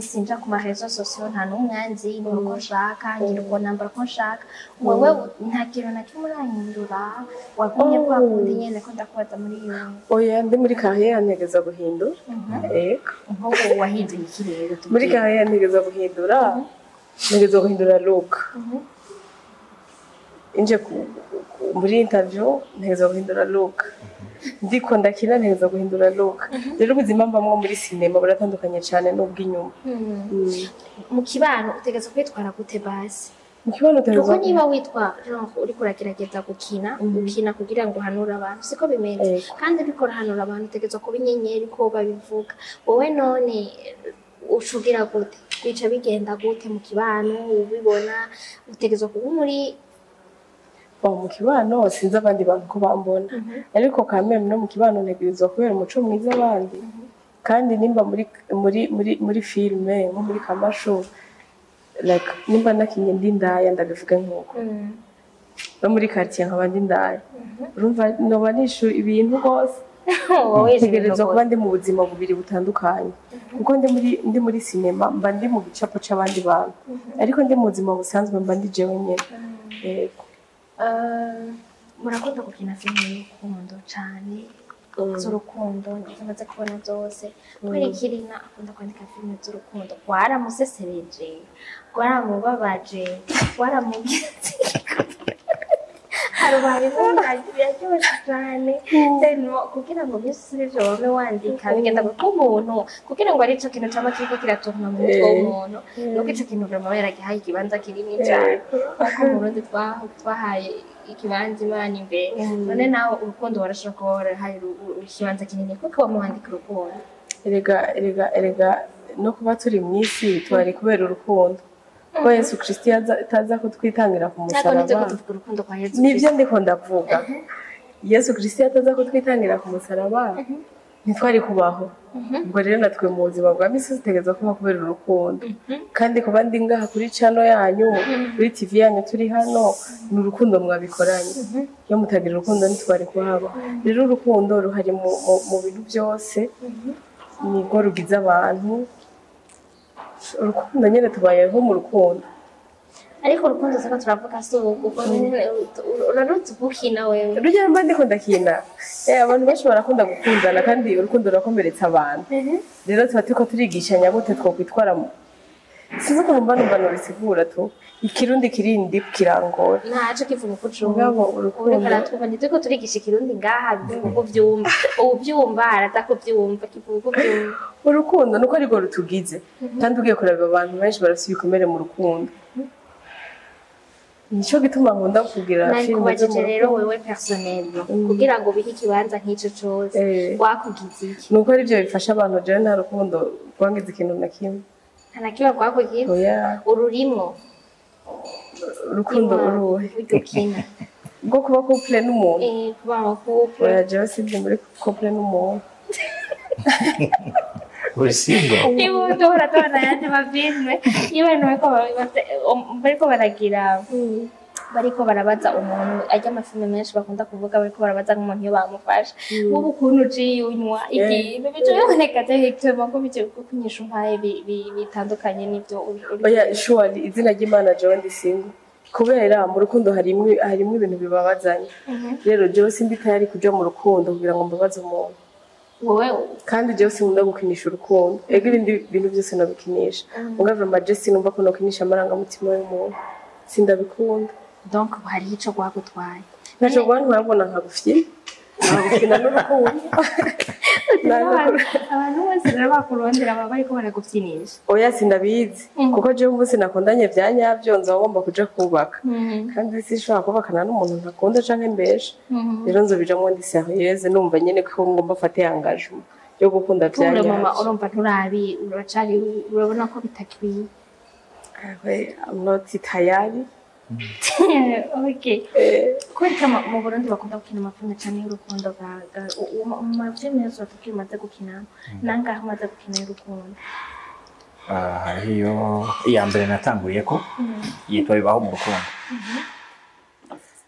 sinja ku ma réseaux sociaux, nta n'umwanzi, nkora uko nshaka, ngira uko nambara uko nshaka. Wewe nta kintu na kimwe urahindura, wagumye kwa kundi nyene ko ndakubaza muri iyo? Oya, ndi muri carrière ntegerezwa guhindura, yego. Nk'ubu wahinduye iki rero? Muri Tubwire. carrière ntegerezwa guhindura look. Inje muri interview ntegerezwa guhindura look, ndiko ndakina ntegerezwa guhindura look. Rero ubuzima mbamwo muri sinema buratandukanye cyane n'ubw'inyuma. Mu kibano utegerezwa kwitwara gute basi? Mu kibano Kuko utegerezwa niba witwa genre uriko uragerageza gukina, ukina kugira ngo uhanure abantu, siko bimeze? Yego. Kandi uriko urahanura abantu utegerezwa kuba inyenyeri, ko babivuga. Wowe none ucugira gute, bica bigenda gute mu kibano? Ubibona utegerezwa kuba muri Bon, mu kibano sinzi abandi bantu ko bambona, ariko quand même no mu kibano ntegerezwa kubera umuco mwiza abandi. Kandi nimba muri filime nko muri Kamasho, like nimba nakinye ndi ndaya, ndabivuga nk'uko no muri quartier nkaba ndi ndaya, urumva noba nishu ibintu rwose. Wowe Ntegerezwa kuba ndi mu buzima bubiri butandukanye, kuko ndi muri sinema mba ndi mu gicapo c'abandi bantu, ariko ndi mu buzima busanzwe mba ndi jewe nyene, yego. Murakunda gukina filime y'urukundo cane, z'urukundo nizo maze kubona zose. Kubera ikirina akunda kwandika filime z'urukundo, waramusesereje, waramubabaje, waramugize harubaye, biraryoshe cane. Tellement kugira ngo byose ivyo wowe wandika bigenda kuko umuntu kugira ngo ari ico kintu caba kiriko kiraturuma mu mutwe w'umuntu, nuko ico kintu vraiment yaragihaye ikibanza kinini cane, nkuko mu Burundi twahaye ikibanza Imana imbere. None nawe urukundo warashobora kuba warahaye ikibanza kinini, kuko wamuwandika urukundo. Erega no kuba turi mu isi twari kubera urukundo, ko Yesu Kristo ataza kutwitangira ku Ntabwo nivyo ko musaraba. Tuvuga urukundo kwa Yesu Nibyo. Kristo. Ndiko ndavuga Yesu Kristo ataza kutwitangira ku musaraba ntitwari kubaho. Ubwo rero natwe mu buzima bwa misi dutegerezwa kuba kubera urukundo. Kandi kuba ndi ngaha kuri channel yanyu, kuri TV yanyu, turi hano ni urukundo mwabikoranye. Iyo mutagira urukundo ntitwari kuhaba. Rero urukundo ruhari mu bintu byose, nibwo rugize abantu. Urukundo nyine, tubayeho mu rukundo. Ariko urukundo siko turavuga, si ubu, kuko uraruzi gukina wewe. Rujya mba ndiko ndakina. Abantu benshi barakunda gukundana, kandi urukundo rurakomeretsa abantu. Rero tuba turiko turigishanya gute twokwitwara. Sinzi ukuntu mba numva nobisigura tu. Ikirundi kirindi kirangora. Ntaco, kivuga uko ucumva. Mugabo urukundo Uriko aratwumva, ntituriko turigisha ikirundi ngaha. Bivuga uko uvyumva, uwuvyumva araza kuvyumva. Kivuga uko uvyumva. Urukundo nuko ariko rutugize, kandi ugiye kuraba abantu benshi barafite ibikomere mu rukundo. Nico gituma nkunda kugira Nari filime zo mu kubajije rero, rukundo. wewe personnellement, kugira ngo bihe ikibanza nk'ico cose, wakugize iki? Nuko arivyo bifasha abantu. Jewe nta rukundo rwangiza ikintu na kimwe. Nta na kimwe rwakugize? Oya. Ururimwo? Urukundo uruhe? Buryo ukina. Bwo kuba couple n'umuntu? Eh, kuba mu couple. Oya, jewe sivyo, muri couple n'umuntu. Uri single? Niba duhora tubona ayandi mafilme, iyo abantu bariko baragira, bariko barabaza umuntu arya, amafilme menshi bakunda kuvuga bariko barabaza nk'umuntu iyo bamufashe nk'ubu ukuntu uciye unywa ikintu, bica biboneka directement ko bice kunyisha umpaye bitandukanye n'ibyo Oya, surely, izina ry'Imana, jewe ndi single kubera mu rukundo harimwo ibintu bibabazanya. Rero jewe sindi tayari kuja mu rukundo kugira ngo mbabaze umuntu. Wowe Kandi jewe sinkunda gukinisha urukundo. Ego, ibindi bintu byose nabikinisha, mugabo vraiment je sinumva ko nokinisha amarangamutima y'umuntu, sindabikunda. Donc hariho ico rwagutwaye? Ntaco rwantwaye, nkagufyina, nkagufyina n'urukundo. Abantu bose rero bakurondera baba bariko baragufyinisha? Oya, sindabizi, kuko jewe umunsi nakundanye vya nyavyo nzoba ngomba kuja kubaka, kandi sinshobora kubakana n'umuntu ntakunda canke mbesha. Rero nzobijamwo ndi sérieuse, numva nyene ko ngomba mfate engagement yo gukunda vya Ture mama, nyavyo. Urumva nturabi, uracari, urabona ko bitakwiye. We, I'm not tayari. Okay. Kubera ko mu Burundi bakunda gukina amafilme cyane y'urukundo, mu mafilme yose watubwiye umaze gukina, nangahe umaze gukina y'urukundo? Ah, hariho iyo iya mbere natanguriye ko yitwa Bibaho mu Rukundo.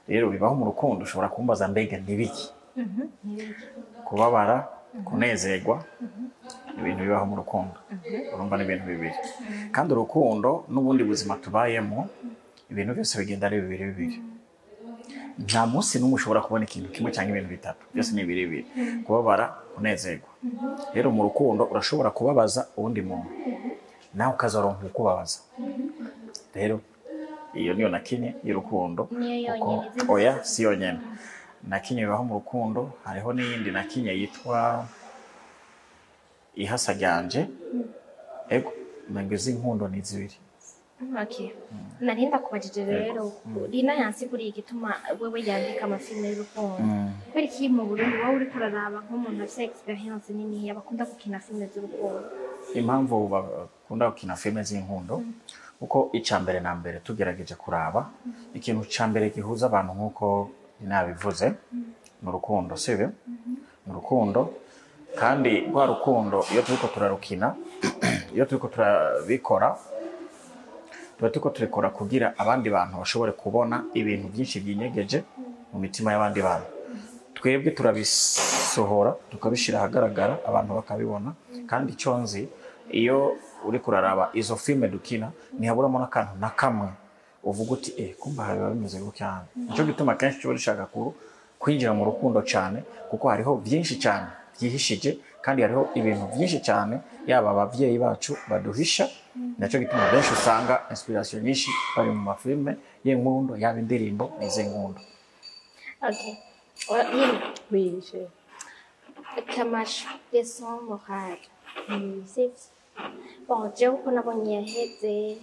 Rero Bibaho mu Rukundo, ushobora kumbaza mbega ntibiki kubabara, kunezerwa, ibintu bibaho mu rukundo. Urumva ni ibintu bibiri, kandi urukundo n'ubundi buzima tubayemo, ibintu byose bigenda ari bibiri bibiri. Nta munsi n'umwe ushobora kubona ikintu kimwe cyangwa ibintu bitatu, byose ni bibiri bibiri: kubabara, kunezerwa. Rero mu rukundo urashobora kubabaza uwundi muntu, nawe ukazaronka ukubabaza. Rero iyo niyo nakinye y'urukundo. Niyo Kuko yonyene? Izindi? Oya, si yonyene nakinye Bibaho mu Rukundo. Hariho n'iyindi nakinye yitwa Ihasa Ryanje. Ego, umengo iz'inkundo ni zibiri. Okay. Nari ndakubajije rero, Rina yansiguriye igituma wewe yandika amafilme y'urukundo. Kubera iki mu Burundi, wowe uriko uraraba nk'umuntu afise expérience nini, bakunda gukina filme z'urukundo? Impamvu bakunda gukina filime z'inkundo, kuko icya mbere na mbere tugerageje kuraba, ikintu cya mbere gihuza abantu, nk'uko nabivuze, ni urukundo, sibyo? Ni urukundo. Kandi rwa rukundo, iyo turiko turarukina, iyo turiko turabikora, tuba turiko turikora kugira abandi bantu bashobore kubona ibintu byinshi byinyegeje mu mitima y'abandi bantu. Twebwe turabisohora, tukabishyira ahagaragara, abantu bakabibona. Kandi icyo nzi, iyo uri kuraraba izo filime dukina, ntihaburamo n'akantu na kamwe uvuga uti: "Eh, kumba biba bimeze gutya." Nicyo gituma kenshi tuba dushaka kwinjira mu rukundo cyane, kuko hariho byinshi cyane byihishije, kandi hariho ibintu byinshi cyane yaba ababyeyi bacu baduhisha. Nacyo gituma benshi usanga inspiration nyinshi bari mu mafilme y'inkundo, yaba indirimbo n'iz'inkundo. Okay. Rina, Oui, je. Kamasho, leçon morale. Sivyo? Bon, jewe uko nabonye yaheze,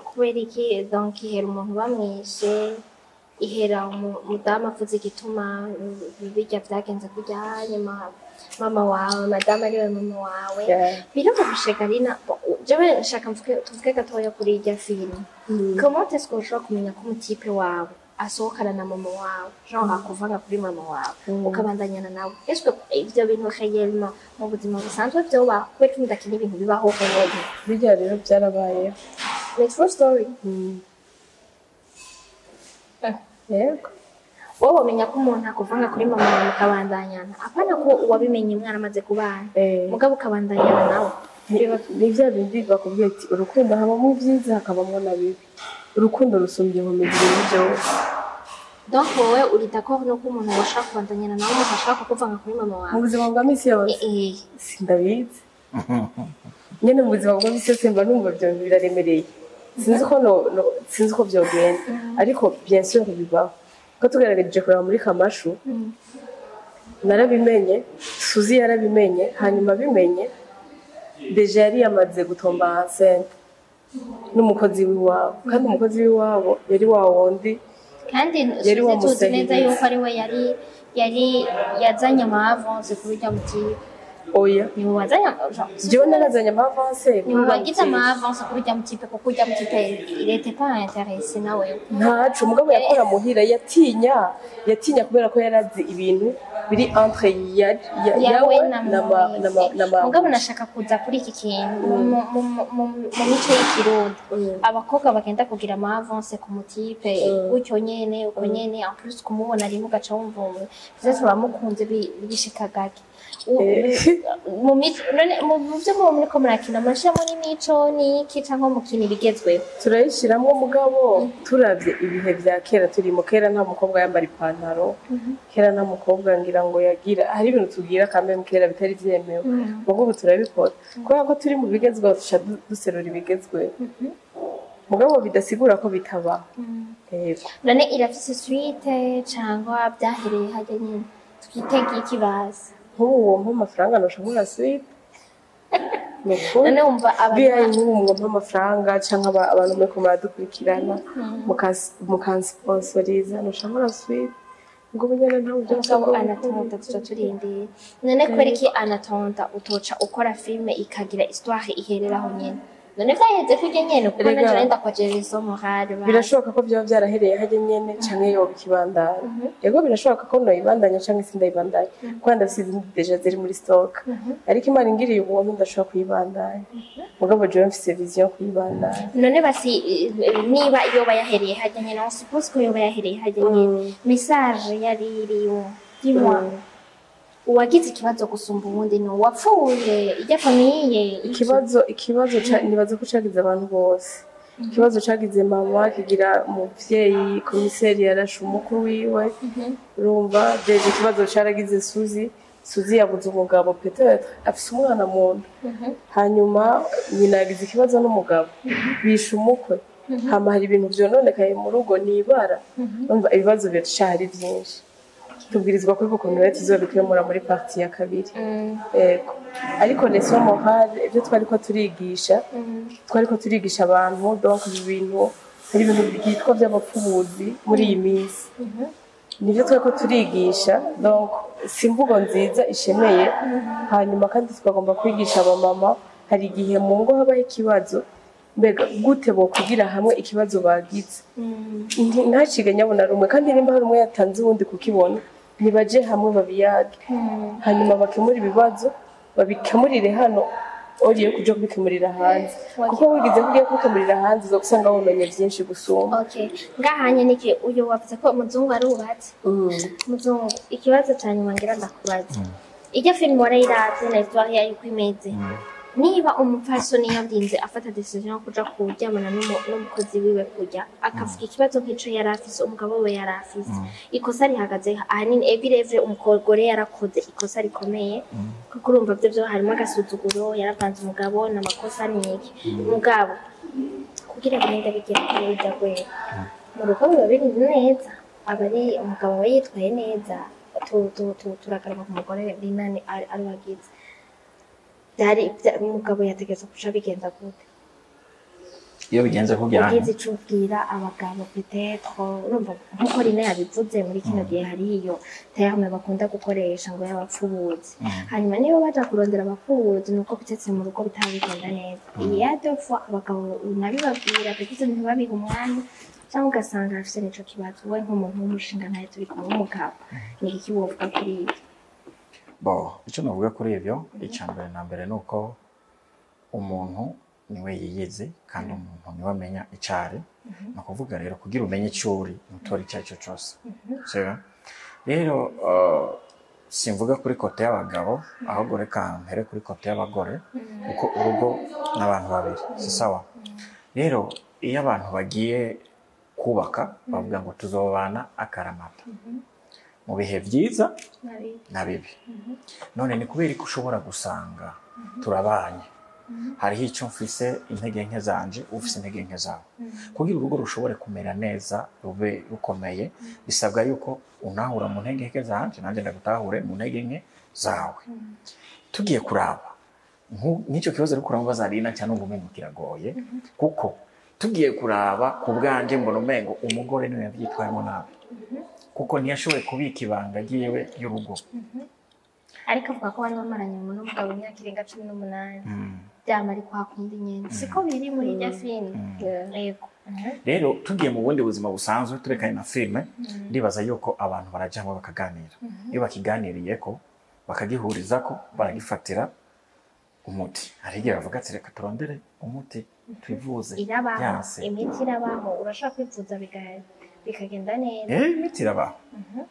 kubera iki? Donc ihera umuntu bamwishe, ihera umudamu avuze igituma bijya vyagenze kurya, hanyuma mama wawe, madamu ariwe mama wawe. Biroroshe, Karina. Bon, jewe nshaka mvuge, tuvuge gatoya kuri irya filime. Comment est-ce que ushobora kumenya ko umutipe wawe asohokana na mama wawe, genre akuvanga kuri mama wawe, ukabandanyana nawe? Est-ce que ivyo bintu réellement mu buzima busanzwe vyobaho? Kubera ko mudakina ibintu bibaho réellement. Bijya rero byarabayeho. Ni true story? Yego. Wowe womenya ko umuntu akuvanga kuri mama wawe mukabandanyana, apana ko wabimenye mwaramaze kubana, mugabo ukabandanyana nawe? Ni bya bindi bakubwiye ati urukundo habamo ibyiza, hakabamo na bibi. Urukundo rusumbya inkomezi ibintu byose. Donc wowe uri d'accord nuko umuntu washaka kubandanyana nawe, umuntu ashaka kukuvanga kuri mama Mu wawe? buzima bwa misi yose? Eh. Sindabizi. Nyene mu buzima bwa misi yose mba numva ibyo bintu biraremereye, sinzi uko sinzi uko byogenda, ariko bien sûr bibaho ko tugerageje kureba muri Kamashu. Narabimenye, Suzi yarabimenye, hanyuma abimenye déjà yari yamaze gutomba enceinte n'umukozi w'iwabo, kandi umukozi w'iwabo yari wa wundi kandi yari Suzi tuzi neza wamusahiriza. yuko ari we yari yazanye ama avances kuri urya mutipe. Oya. Niwe wazanye Jewe narazanye ama avances. Niwe wagize ama avances kuri urya mutipe, kuko urya mutipe il était pas intéressé nawe. Ntaco, umugabo yakora muhira, yatinya kubera ko yarazi ibintu biri entre yawe yawe na na ma Mugabo nashaka kuza kuri iki kintu mu mico y'ikirundi, abakobwa bagenda kugira ama avances ku mutipe gutyo nyene, uko nyene, en plus kumubona rimwe ugaca wumva peut-être uramukunze, bishika gake. Mu mico none mu byo muba muriko murakina murashiramo n'imico n'iki, canke mukina ibigezweho? Turayishiramwo, mugabo turavye ibihe vya kera turimo, kera nta mukobwa yambara ipantaro, kera nta mukobwa ngira ngo yagira, hari ibintu tugira kamwe kera bitari vyemewe, mugo ubu turabikora kubera ko turi mu bigezweho, tuca duserura ibigezweho, mugabo bidasigura ko bitabaho. Yego. None irafise suite cangwa byahereye harya nyene? Twitege iki bazi? Nk'ubu wompa amafaranga noshobora suite, ni ukuri. None wumva abantu Bihaye nk'ubu mwompa amafaranga canke abantu muriko muradukurikirana mukansponsoriza, noshobora suite ngo ubu nyene ntawe Mugabo Anatonda tuca turindiriye. None kubera iki Anatonda utoca ukora filme ikagira histoire ihereraho nyene? None vyaheze kurya nyene, kuko Erega- nanje nari ndakwajeje izo morale basi. Birashoboka ko vyoba vyarahereye harya nyene canke yoba ikibandanya. Yego, birashoboka ko noyibandanya canke sindayibandanya, kuko ndafise izindi déjà ziri muri stock, ariko Imana ingiriye ubuntu ndashobora kuyibandanya, mugabo jewe mfise vision yo kuyibandanya. None basi niba yoba yahereye harya nyene, on suppose ko yoba yahereye harya nyene, message yari iriyo, dis-moi, uwagize ikibazo gusumba uwundi ni uwapfuye ijya famille iki? Ikibazo nibaza ko cagize abantu bose. Ikibazo cagize mama, kigira umuvyeyi komiseri yarashe umukuru wiwe. Urumva déjà ikibazo caragize Suzi. Suzi yabuze umugabo, peut-être afise umwana mu nda, hanyuma nyina yagize ikibazo n'umugabo, bishe umukwe, hama hari ibintu vyononekaye mu rugo nibara. Urumva ibibazo biracari vyinshi, tubwirizwa kwiga ukuntu rero tuzobikemura muri partie ya kabiri. Yego, ariko leçon morale, ibyo twariko turigisha, twariko turigisha abantu, donc ibi bintu, hari ibintu byitwa by'abapfubuzi muri iyi minsi, nibyo twariko turigisha. Donc si imvugo nziza ishemeye. Hanyuma kandi tukagomba kwigisha abamama, hari igihe mu ngo habaho ikibazo, mbega gute bokwigira hamwe ikibazo bagize, ntacige nyabona rumwe, kandi nimba hari umwe yatanze uwundi kukibona, nibaje hamwe babiyage, hanyuma bakemure ibibazo, babikemurire hano oriye kuja kubikemurira hanze, kuko wigize ko ugiye kubikemurira hanze uza gusanga wumenya byinshi gusumba. Okay, ngahanye niki uyu wavuze ko umuzungu arubatse. Muzungu, ikibazo ca nyuma ngira ndakubaza, iryo filime warayiravye na histoire yayo uko imeze, niba umupfasoni yarinze afata décision yo kuja kuryamana n'umukozi wiwe, kurya akavuga ikibazo nk'ico yari afise, umugabo we yari afise, ikosa rihagaze ahanini evirevre umugore yarakoze ikosa rikomeye, kuko urumva vyo vyo harimo agasuzuguro, yaravanze umugabo n'amakosa n'iki. Mugabo kugira bigende bigera kuri urya rwego, mu rugo biba biri neza, aba ari umugabo aba yitwaye neza. Turagaruka ku mugore rinani ari wagize byari umugabo yategerezwa kuca bigenza gute? Iyo bigenze kugira Ugize ico ubwira abagabo, peut-être urumva nkuko Rina yabivuze, muri kino gihe hari iyo terme bakunda gukoresha ngo y'abapfubuzi, hanyuma niba baja kurondera abapfubuzi nuko peut-être mu rugo bitaba bigenda neza. Iya deux fois abagabo nabibabwira, peut-être ntibabihe umwanya, cyangwa ugasanga afise nico kibazo. We nk'umuntu w'umushinga ntaye turi kumwe w'umugabo, ni iki wovuga kuri ibyo? Bo, icyo navuga kuri ibyo, icya mbere na mbere ni uko umuntu niwe yiyizi, kandi umuntu niwe amenya icyo ari. Ni ukuvuga rero kugira umenye icyo uri ntutora icyo ari cyo cyose, sibyo? Rero simvuga kuri côté y'abagabo, ahubwo reka mpere kuri côté y'abagore, kuko urugo n'abantu babiri, si sawa? Rero iyo abantu bagiye kubaka bavuga ngo tuzobana akaramata mu bihe byiza na bibi. None ni kubera ko ushobora gusanga turabanye Hariho icyo mfise, intege nke zanje, ufise intege nke zawe. Kugira urugo rushobore kumera neza, rube rukomeye, bisabwa yuko unahura mu ntege nke zanje, nanjye ndagutahure mu ntege nke zawe. Tugiye kuraba nk'icyo kibazo ariko uramubaza Rina, cyane umengo kiragoye, kuko tugiye kuraba ku bwanjye mbona umengo umugore niwe yabyitwayemo nabi, kuko ntiyashoboye kubika ibanga ryiwe y'urugo. Ariko avuga ko bari bamaranye n'umugabo imyaka irenga 18, byama ari kwa kundi nyene, siko biri muri irya filime? Yego. Rero tugiye mu bundi buzima busanzwe, turekanye na filime, ndibaza yuko abantu barajya hamwe bakaganira. Iyo bakiganiriye ko bakagihuriza ko baragifatira umuti, hari igihe bavuga ati reka turondere umuti twivuze. Irabaho. Yanse. Imiti irabaho, urashobora kwivuza bikagenda neza. Imiti irabaho,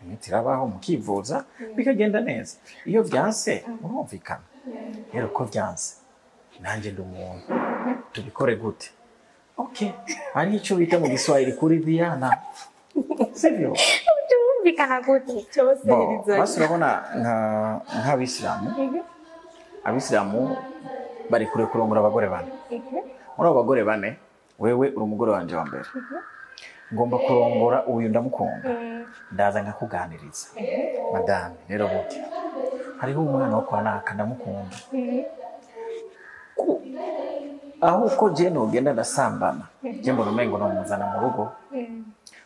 imiti irabaho, mukivuza bikagenda neza. Iyo byanse murumvikana rero ko byanse, nanjye ndi umuntu, tubikore gute? Okay, hari icyo bita mu Giswahili kuridhiana, sivyo? Byumvikana gute? Bo, basi urabona nk'abisilamu, abisilamu bari kure kurongora abagore bane. Muri abo bagore bane, wewe uri umugore wanje wa mbere, ngomba kurongora uyu ndamukunda, ndaza nkakuganiriza: madame, rero burya hariho umwana wo kwa naka ndamukunda. Aho uko je nogenda ndasambana, je mbona umengo nomuzana mu rugo,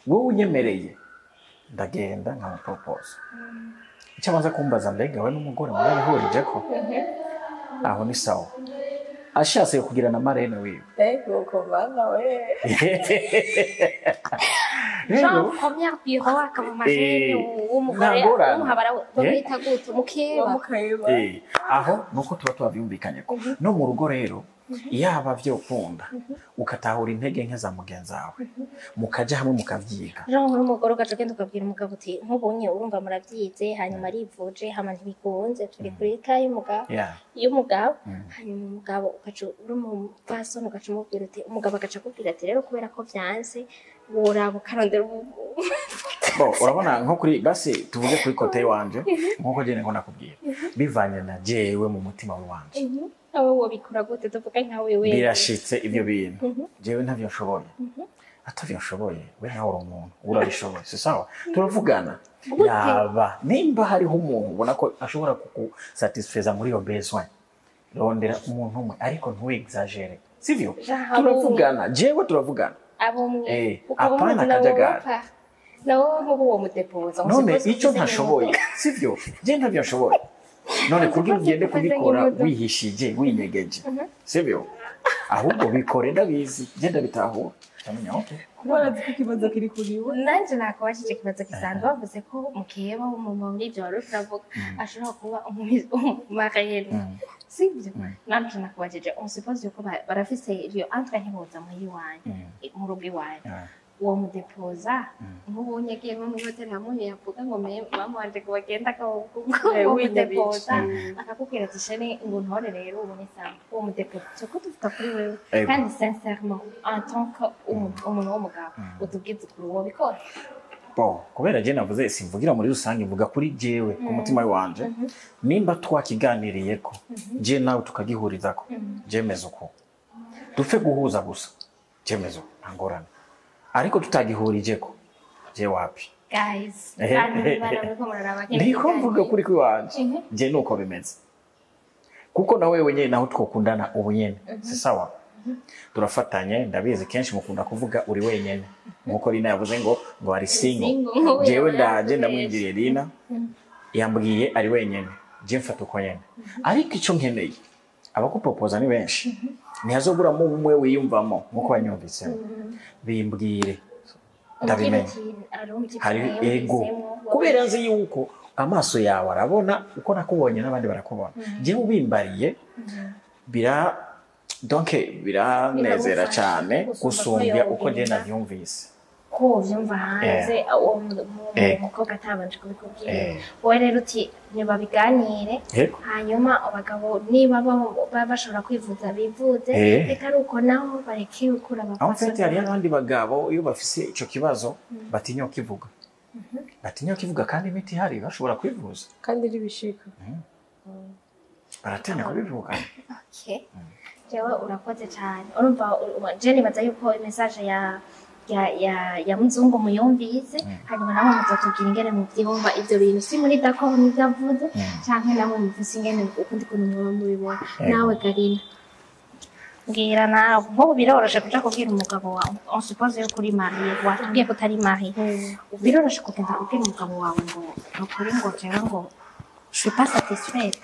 wowe unyemereye ndagenda nkamupropose. Icyo abanza kumbaza: mbega we n'umugore murabihurije ko aho ni sawa? Ashatse kugira na marraine wiwe. Ego komana we. Rero Genre première bureau akaba marraine w'umugore nta ngorane. W'umuhabara bamwita gute? Mukeba. Wamukeba. Aho nuko tuba tubavyumvikanye ko no mu rugo rero yaba vyokunda ukatahura intege nke za mugenzi wawe, mukaja hamwe mukavyiga. Genre nk'umugore ugaca ugenda ukabwira umugabo uti nk'ubunye urumva murabyize, hanyuma arivuje, hama ntibikunze, turi kuri ka y'umugabo y'umugabo, hanyuma umugabo ugaca uri umupfasoni ugaca umubwira uti, umugabo agaca akubwira ati rero kubera ko vyanse woraba ukarondera Bo, urabona nko kuri, basi tuvuge kuri côté wanje, nkuko jene ngo nakubwira bivanye na jewe mu mutima wanje. Awe wobikora gute? Tuvuga nka wewe. Birashitse ivyo bintu jewe ntavyo nshoboye, atavyo nshoboye, we nawe uri umuntu urabishoboye, si sawa? Turavugana. Gute? Yaba nimba hariho umuntu ubona ko ashobora kukusatisfeza muri iyo besoin, rondera umuntu umwe, ariko ntuexagere, sivyo? Genre Turavugana, jewe turavugana. Abumwe ukaba Apana umuzi nawe akajagari. wopfa nawe nk'ubu uwo mudepoza. None icyo ntashoboye, sivyo? Je ntavyo nshoboye, none kugira ugende kubikora wihishije, winyegeje, sivyo? Ahubwo bikore ndabizi, je ndabitahura, ndamenya, okay. Kuba arazi ko ikibazo kiri kuri we. Nanjye nakubajije ikibazo gisanzwe. Bavuze ko mukeba muri ibyo wari uriko uravuga ashobora kuba umumarraine, sibyo? Nanjye nakubajije, on suppose yuko barafise iyo entre, ntiboza muhira iwanyu, mu rugo iwanyu, uwo mudepoza nk'ubu yagiye nko muri hoteli hamwe yavuga ngo mama wanje ngo bagenda Winyabica. mudepoza, akakubwira ati chéri ngo ntore rero ubu ni sawa, uwo mudepoza tuko tuvuga kuri wewe. Kandi sincèrement, en tant que umuntu w'umugabo, utubwize ukuri, wobikora? Bon, kubera je navuze simvugira muri rusange, mvuga kuri jewe ku mutima wanje. Nimba twakiganiriyeko je nawe tukagihurizako, jemeza uko dupfe guhuza gusa, jemeza uko nta ngorane, ariko tutagihurijeko je wapi. Guys, kandi bana muriko muraraba kino Ndiko mvuga kiganiro. kuri kwiwanje, je nuko bimeze, kuko na wewe nyene naho twokundana ubu nyene, si sawa? Turafatanye, ndabizi kenshi mukunda kuvuga uri wenyene, nkuko Lina yavuze ngo ari single. Single, Jewe yaba ndaje yakoresha. Ndamwinjiriye, Lina yambwiye ari wenyene, je mfata uko nyene, ariko ico nkeneye, abakupropoza ni benshi, ntihazoburamo umwe wiyumvamo nkuko wanyumvisemo, bimbwire ndabimenya. Hari ego, kubera nzi yuko amaso yawe arabona uko nakubonye n'abandi barakubona. Jewe ubimbariye bira donc biranezera Biragufasha cyane gusumba gusumbya ko uko njye yobyumva. navyumvise. Ko uvyumva hanze uwo mukobwa atabanje kubikubwira. Wowe rero uti ntibabiganire, hanyuma abagabo niba bashobora kwivuza bivuze, reka ari uko naho bareke gukura. En fait, hariho abandi bagabo iyo bafise ico kibazo batinya kukivuga, batinya kukivuga, kandi imiti ihari bashobora kwivuza. Kandi ribishika. Baratinya kubivuga. Okay. Jewe urakoze cyane. Urumva, je nibaza yuko message ya muzungu muyumvise, hanyuma namwe muzatubwira ingene muvyumva ivyo bintu, si muri d'accord n'ivyo avuze, canke namwe muvise ingene ukundi kuntu mwoba mubibona. Nawe Karina, mbwira nawe, nk'ubu biroroshe kuja kubwira umugabo wawe, on suppose yuko uri marié, watubwiye ko utari marié, biroroshe kugenda kubwira umugabo wawe ngo nukuri, ngo jewe ngo je suis pas satisfaite?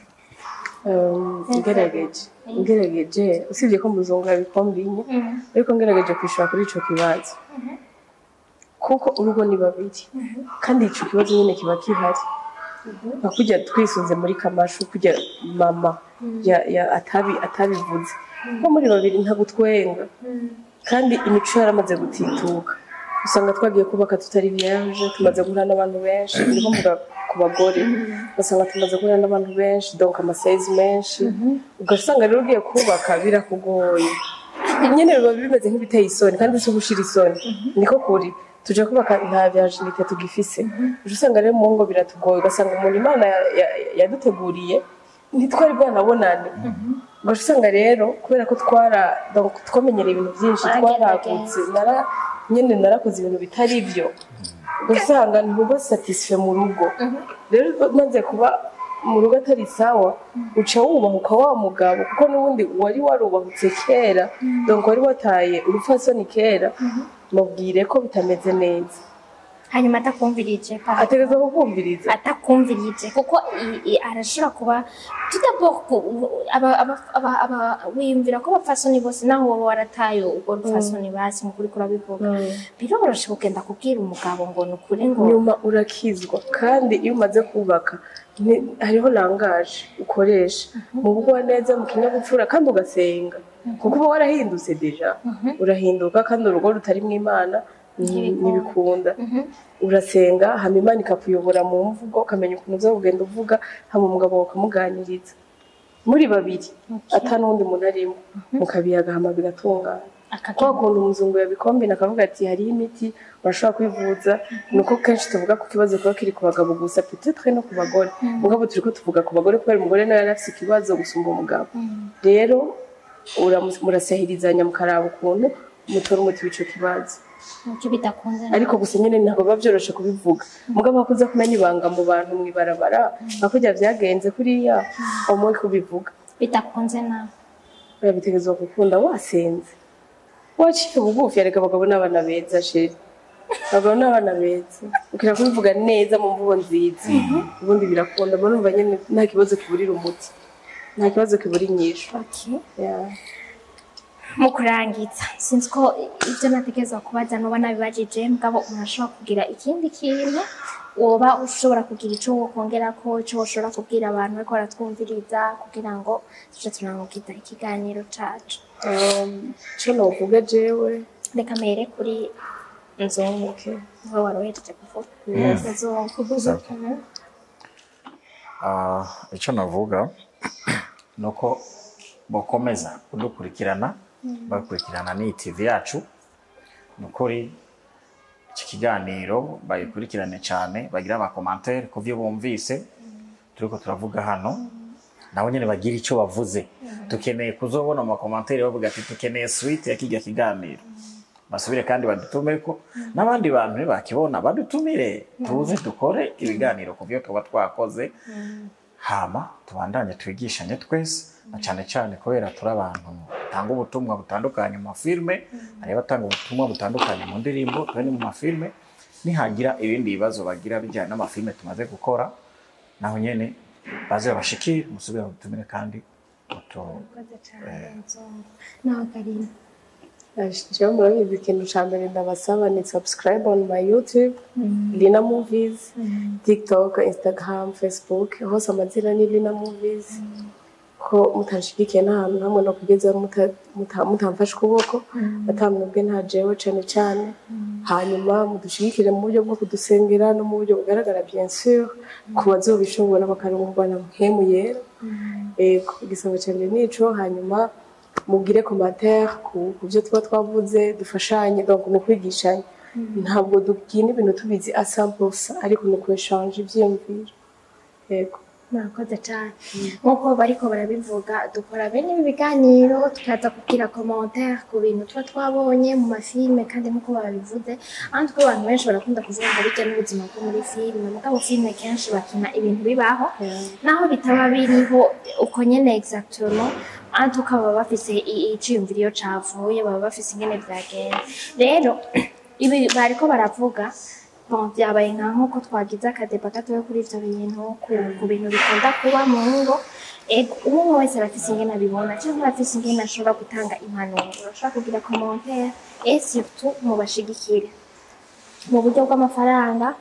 Ngerageje, usibye ko muzungu yabicombinye, ariko ngerageje kwishura kuri ico kibazo, kuko urugo ni babiri kandi ico kibazo nyine kiba gihari, nka kurya twisunze muri kamashu, kurya mama ya atabivuze ko muri babiri ntagutwenga, kandi imico yaramaze gutituka. Usanga twagiye kubaka tutari vierge, tumaze guhura n'abantu benshi. Ndiko mvuga ku bagore, ugasanga tumaze guhura n'abantu benshi, donc ama size menshi. Ugasanga rero ugiye kubaka birakugoye nyene, biba bimeze nk'ibiteye isoni, kandi si ugushira isoni, niko kuri. Tuja kubaka nta virginité tugifise. Uca usanga rero mu ngo biratugoye, ugasanga umuntu Imana yaduteguriye ntitwari bwanabonane. Ugaca usanga rero kubera ko twara, donc twamenyereye ibintu byinshi, twaragutse, nara nyene narakoze ibintu bitari byo, ugasanga ntuba satisfait mu rugo. Rero maze kuba mu rugo atari sawa, uca wubahuka wa mugabo, kuko n'ubundi wari warubahutse kera, donc wari wataye urupfasoni kera. Mubwire ko bitameze neza. Hanyuma atakumvirije? Ategerezwa kukumviriza. Atakumvirije, kuko arashobora kuba tout d'abord wiyumvira ko abapfasoni bose, naho woba warataye urwo rupfasoni, basi nk'ukuri kurabivuga, biroroshe kugenda kubwira umugabo ngo ni ukuri ngo Nyuma urakizwa, kandi iyo umaze kubaka hariho langage ukoresha mu bugwa neza, mu kinyabupfura, kandi ugasenga, kuko uba warahindutse déjà. Urahinduka, kandi urugo rutarimwo Imana Ntibikunda. ntibikunda. Urasenga, hama Imana ikakuyobora mu mvugo, ukamenya ukuntu uza kugenda uvuga, hama umugabo wawe ukamuganiriza muri babiri, ata n'uwundi muntu arimo, mukabiyaga, hama bigatungana. Kwa kuntu umuzungu yabicombina akavuga ati hariho imiti, urashobora kwivuza, ni uko kenshi tuvuga ko ikibazo kiba kiri ku bagabo gusa, peut-être no ku bagore, mugabo turiko tuvuga ku bagore kubera umugore nawe yari afise ikibazo gusumba umugabo. Rero murasahirizanya, mukaraba ukuntu mutora umuti w'ico kibazo. Nicyo bidakunze. Ariko gusa nyine ntabwo biba vyoroshe kubivuga, mugabo hakuza kumenya ibanga mu bantu mw'ibarabara, nka kurya vyagenze kuriya umwe kubivuga. Bidakunze nawe? Urabitegerezwa gukunda wasenze, waciye bugufi. Areka, abagabo n'abana beza, chéri, abagabo n'abana beza. Ukira kubivuga neza mu mvugo nziza, ubundi birakunda. Mbona numva nyene nta kibazo kiburira umuti, nta kibazo kibura inyishu. Yeah. Mu kurangiza, sinzi ko ibyo natekereza kubaza nuba nabibajije, mugabo umuntu ashobora kugira ikindi kintu, woba ushobora kugira ico wokongerako, ico woshobora kubwira abantu bariko baratwumviriza, kugira ngo tuje turangiza ikiganiro cacu. Ico novuga jewe, Reka mbere kuri Nzungu. Okay. Niwe wari uhejeje kuvuga, Nzungu. Sawa. Icyo navuga ni uko bakomeza kudukurikirana, bakurikirana n'iyi TV yacu. Ni ukuri iki kiganiro bayikurikirane cyane, bagira ama commentaires ku byo bumvise turiko turavuga hano, nabo nyine bagira icyo bavuze. Dukeneye kuzobona mu ma commentaires bavuga ati dukeneye suite ya kijya kiganiro. Basubire kandi badutumeko n'abandi bantu, nibakibona badutumire, tuze dukore ibiganiro ku byo tuba twakoze, hama tubandanye twigishanye twese, na cyane cyane kubera turi abantu batanga ubutumwa butandukanye mu mafilme, hari abatanga ubutumwa butandukanye mu ndirimbo, twe ni mu mafilme. Nihagira ibindi bibazo bagira bijyanye n'amafilme tumaze gukora, naho nyene baze babashikire, musubire badutumire kandi Urakoze cyane, Nzungu. Nawe Karina? Jewe murabizi, ikintu ca mbere ndabasaba ni subscribe on my YouTube, Lina Movies, TikTok, Instagram, Facebook, hose amazina ni Lina Movies. Ko mutanshigikiye nta hantu hamwe no kugeza mutamfashe ukuboko, atamwebwe nta jewe cane cane. Hanyuma mudushigikire mu buryo bwo kudusengera no mu buryo bugaragara, bien sûr, ku bazobishobora bakarongorwa na Mpwemu Yera. Ego, igisabo canje nico. Hanyuma mugire commentaire ku byo tuba twavuze, dufashanye, donc ni ukwigishanya. Ntabwo dukina ibintu tubizi à 100%, ariko ni ukweshanje ivyiyumviro. Yego. Murakoze cyane. Nk'uko bariko barabivuga, dukora bene ibi biganiro, tukaza kugira commentaire ku bintu tuba twabonye mu mafilme. Kandi nk'uko babivuze, ahandi ko abantu benshi barakunda kuvuga ngo bijya n'ubuzima bwo muri filme, mugabo filme kenshi bakina ibintu bibaho, naho bitaba biriho uko nyene exactement. En tout cas, baba bafise iciyumviro iyo cavuye, baba bafise ingene vyagenze. Rero ibi bariko baravuga, bon, byabaye nka nk'uko twagize akadébat gatoya kuri ivyo bintu, ku bintu bikunda kuba mu ngo. Ego, umwe wese arafise ingene abibona, canke arafise ingene ashobora gutanga impanuro, urashobora kugira commentaire, et surtout mubashigikire mu buryo bw'amafaranga,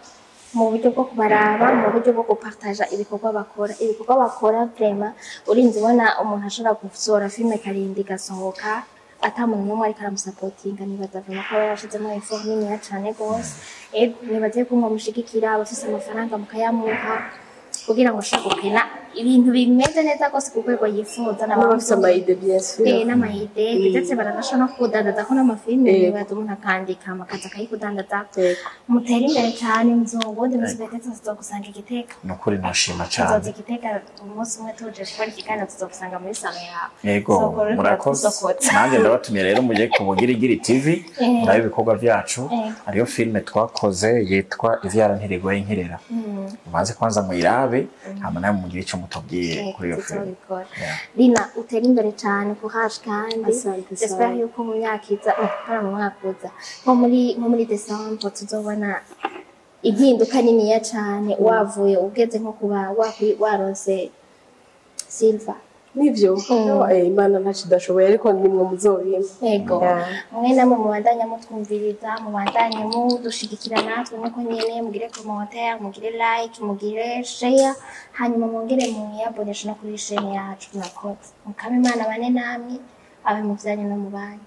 mu buryo bwo kubaraba, mu buryo bwo gupartaja ibikorwa bakora. Ibikorwa bakora vraiment, urinze ubona umuntu ashobora gusohora filme karindwi igasohoka ata muntu n'umwe ariko aramusapotinga, nibaza vraiment ko aba yarashizemo effort niniya cane gose. Ego, nibaze ko mwamushigikira, abafise amafaranga mukayamuha kugira ngo ashobore gukina ibintu bimeze neza rwose ku rwego yifuza. N'abafise amayidées, bien sûr. N'amayidées, ndetse baranashobora no kudandaza ko n'amafilme. Yego. Nibaza umuntu akandika amakazi akayikudandaza. Yego. Mutere imbere cyane, muzungu muzi tuzogusanga igitega. Ni ukuri noshima Tuzoza cyane. Igitega umunsi umwe tuje gukora ikiganiro, tuzogusanga muri salon yawe. Yego. Tuzokora uriko Murakoze. uradusokotsa. Nanjye ndabatumiye rero mujye ku Bugirigiri TV, murabe ibikorwa byacu. Hariyo filime twakoze yitwa Ivyara Ntirigoye Nkirera. Mubanze kwanza muyirabe, hama nawe mugire icyo mutubwiye kuri iyo filime. Tuzobikora. Yeah. Lina, utere imbere cyane, courage kandi. Asante J'espère sana. yuko mu myaka iza, oh, para mu mwaka uza, nko muri December tuzobona impinduka niniya cyane, wavuye ugeze nko kuba waronse silver. Nivyo. Imana ntacyo idashoboye, ariko nimwe muzobimpa. Yego. Yeah. Mwe namwe mubandanya mutwumviriza, mubandanye mudushigikira natwe nkuko nyene, mugire commentaire, mugire like, mugire share, hanyuma mwongere mwiyaboneshe no kuri chaîne yacu. Murakoze. Mukama Imana bane namwe, abe mu byanyu no mu banyu.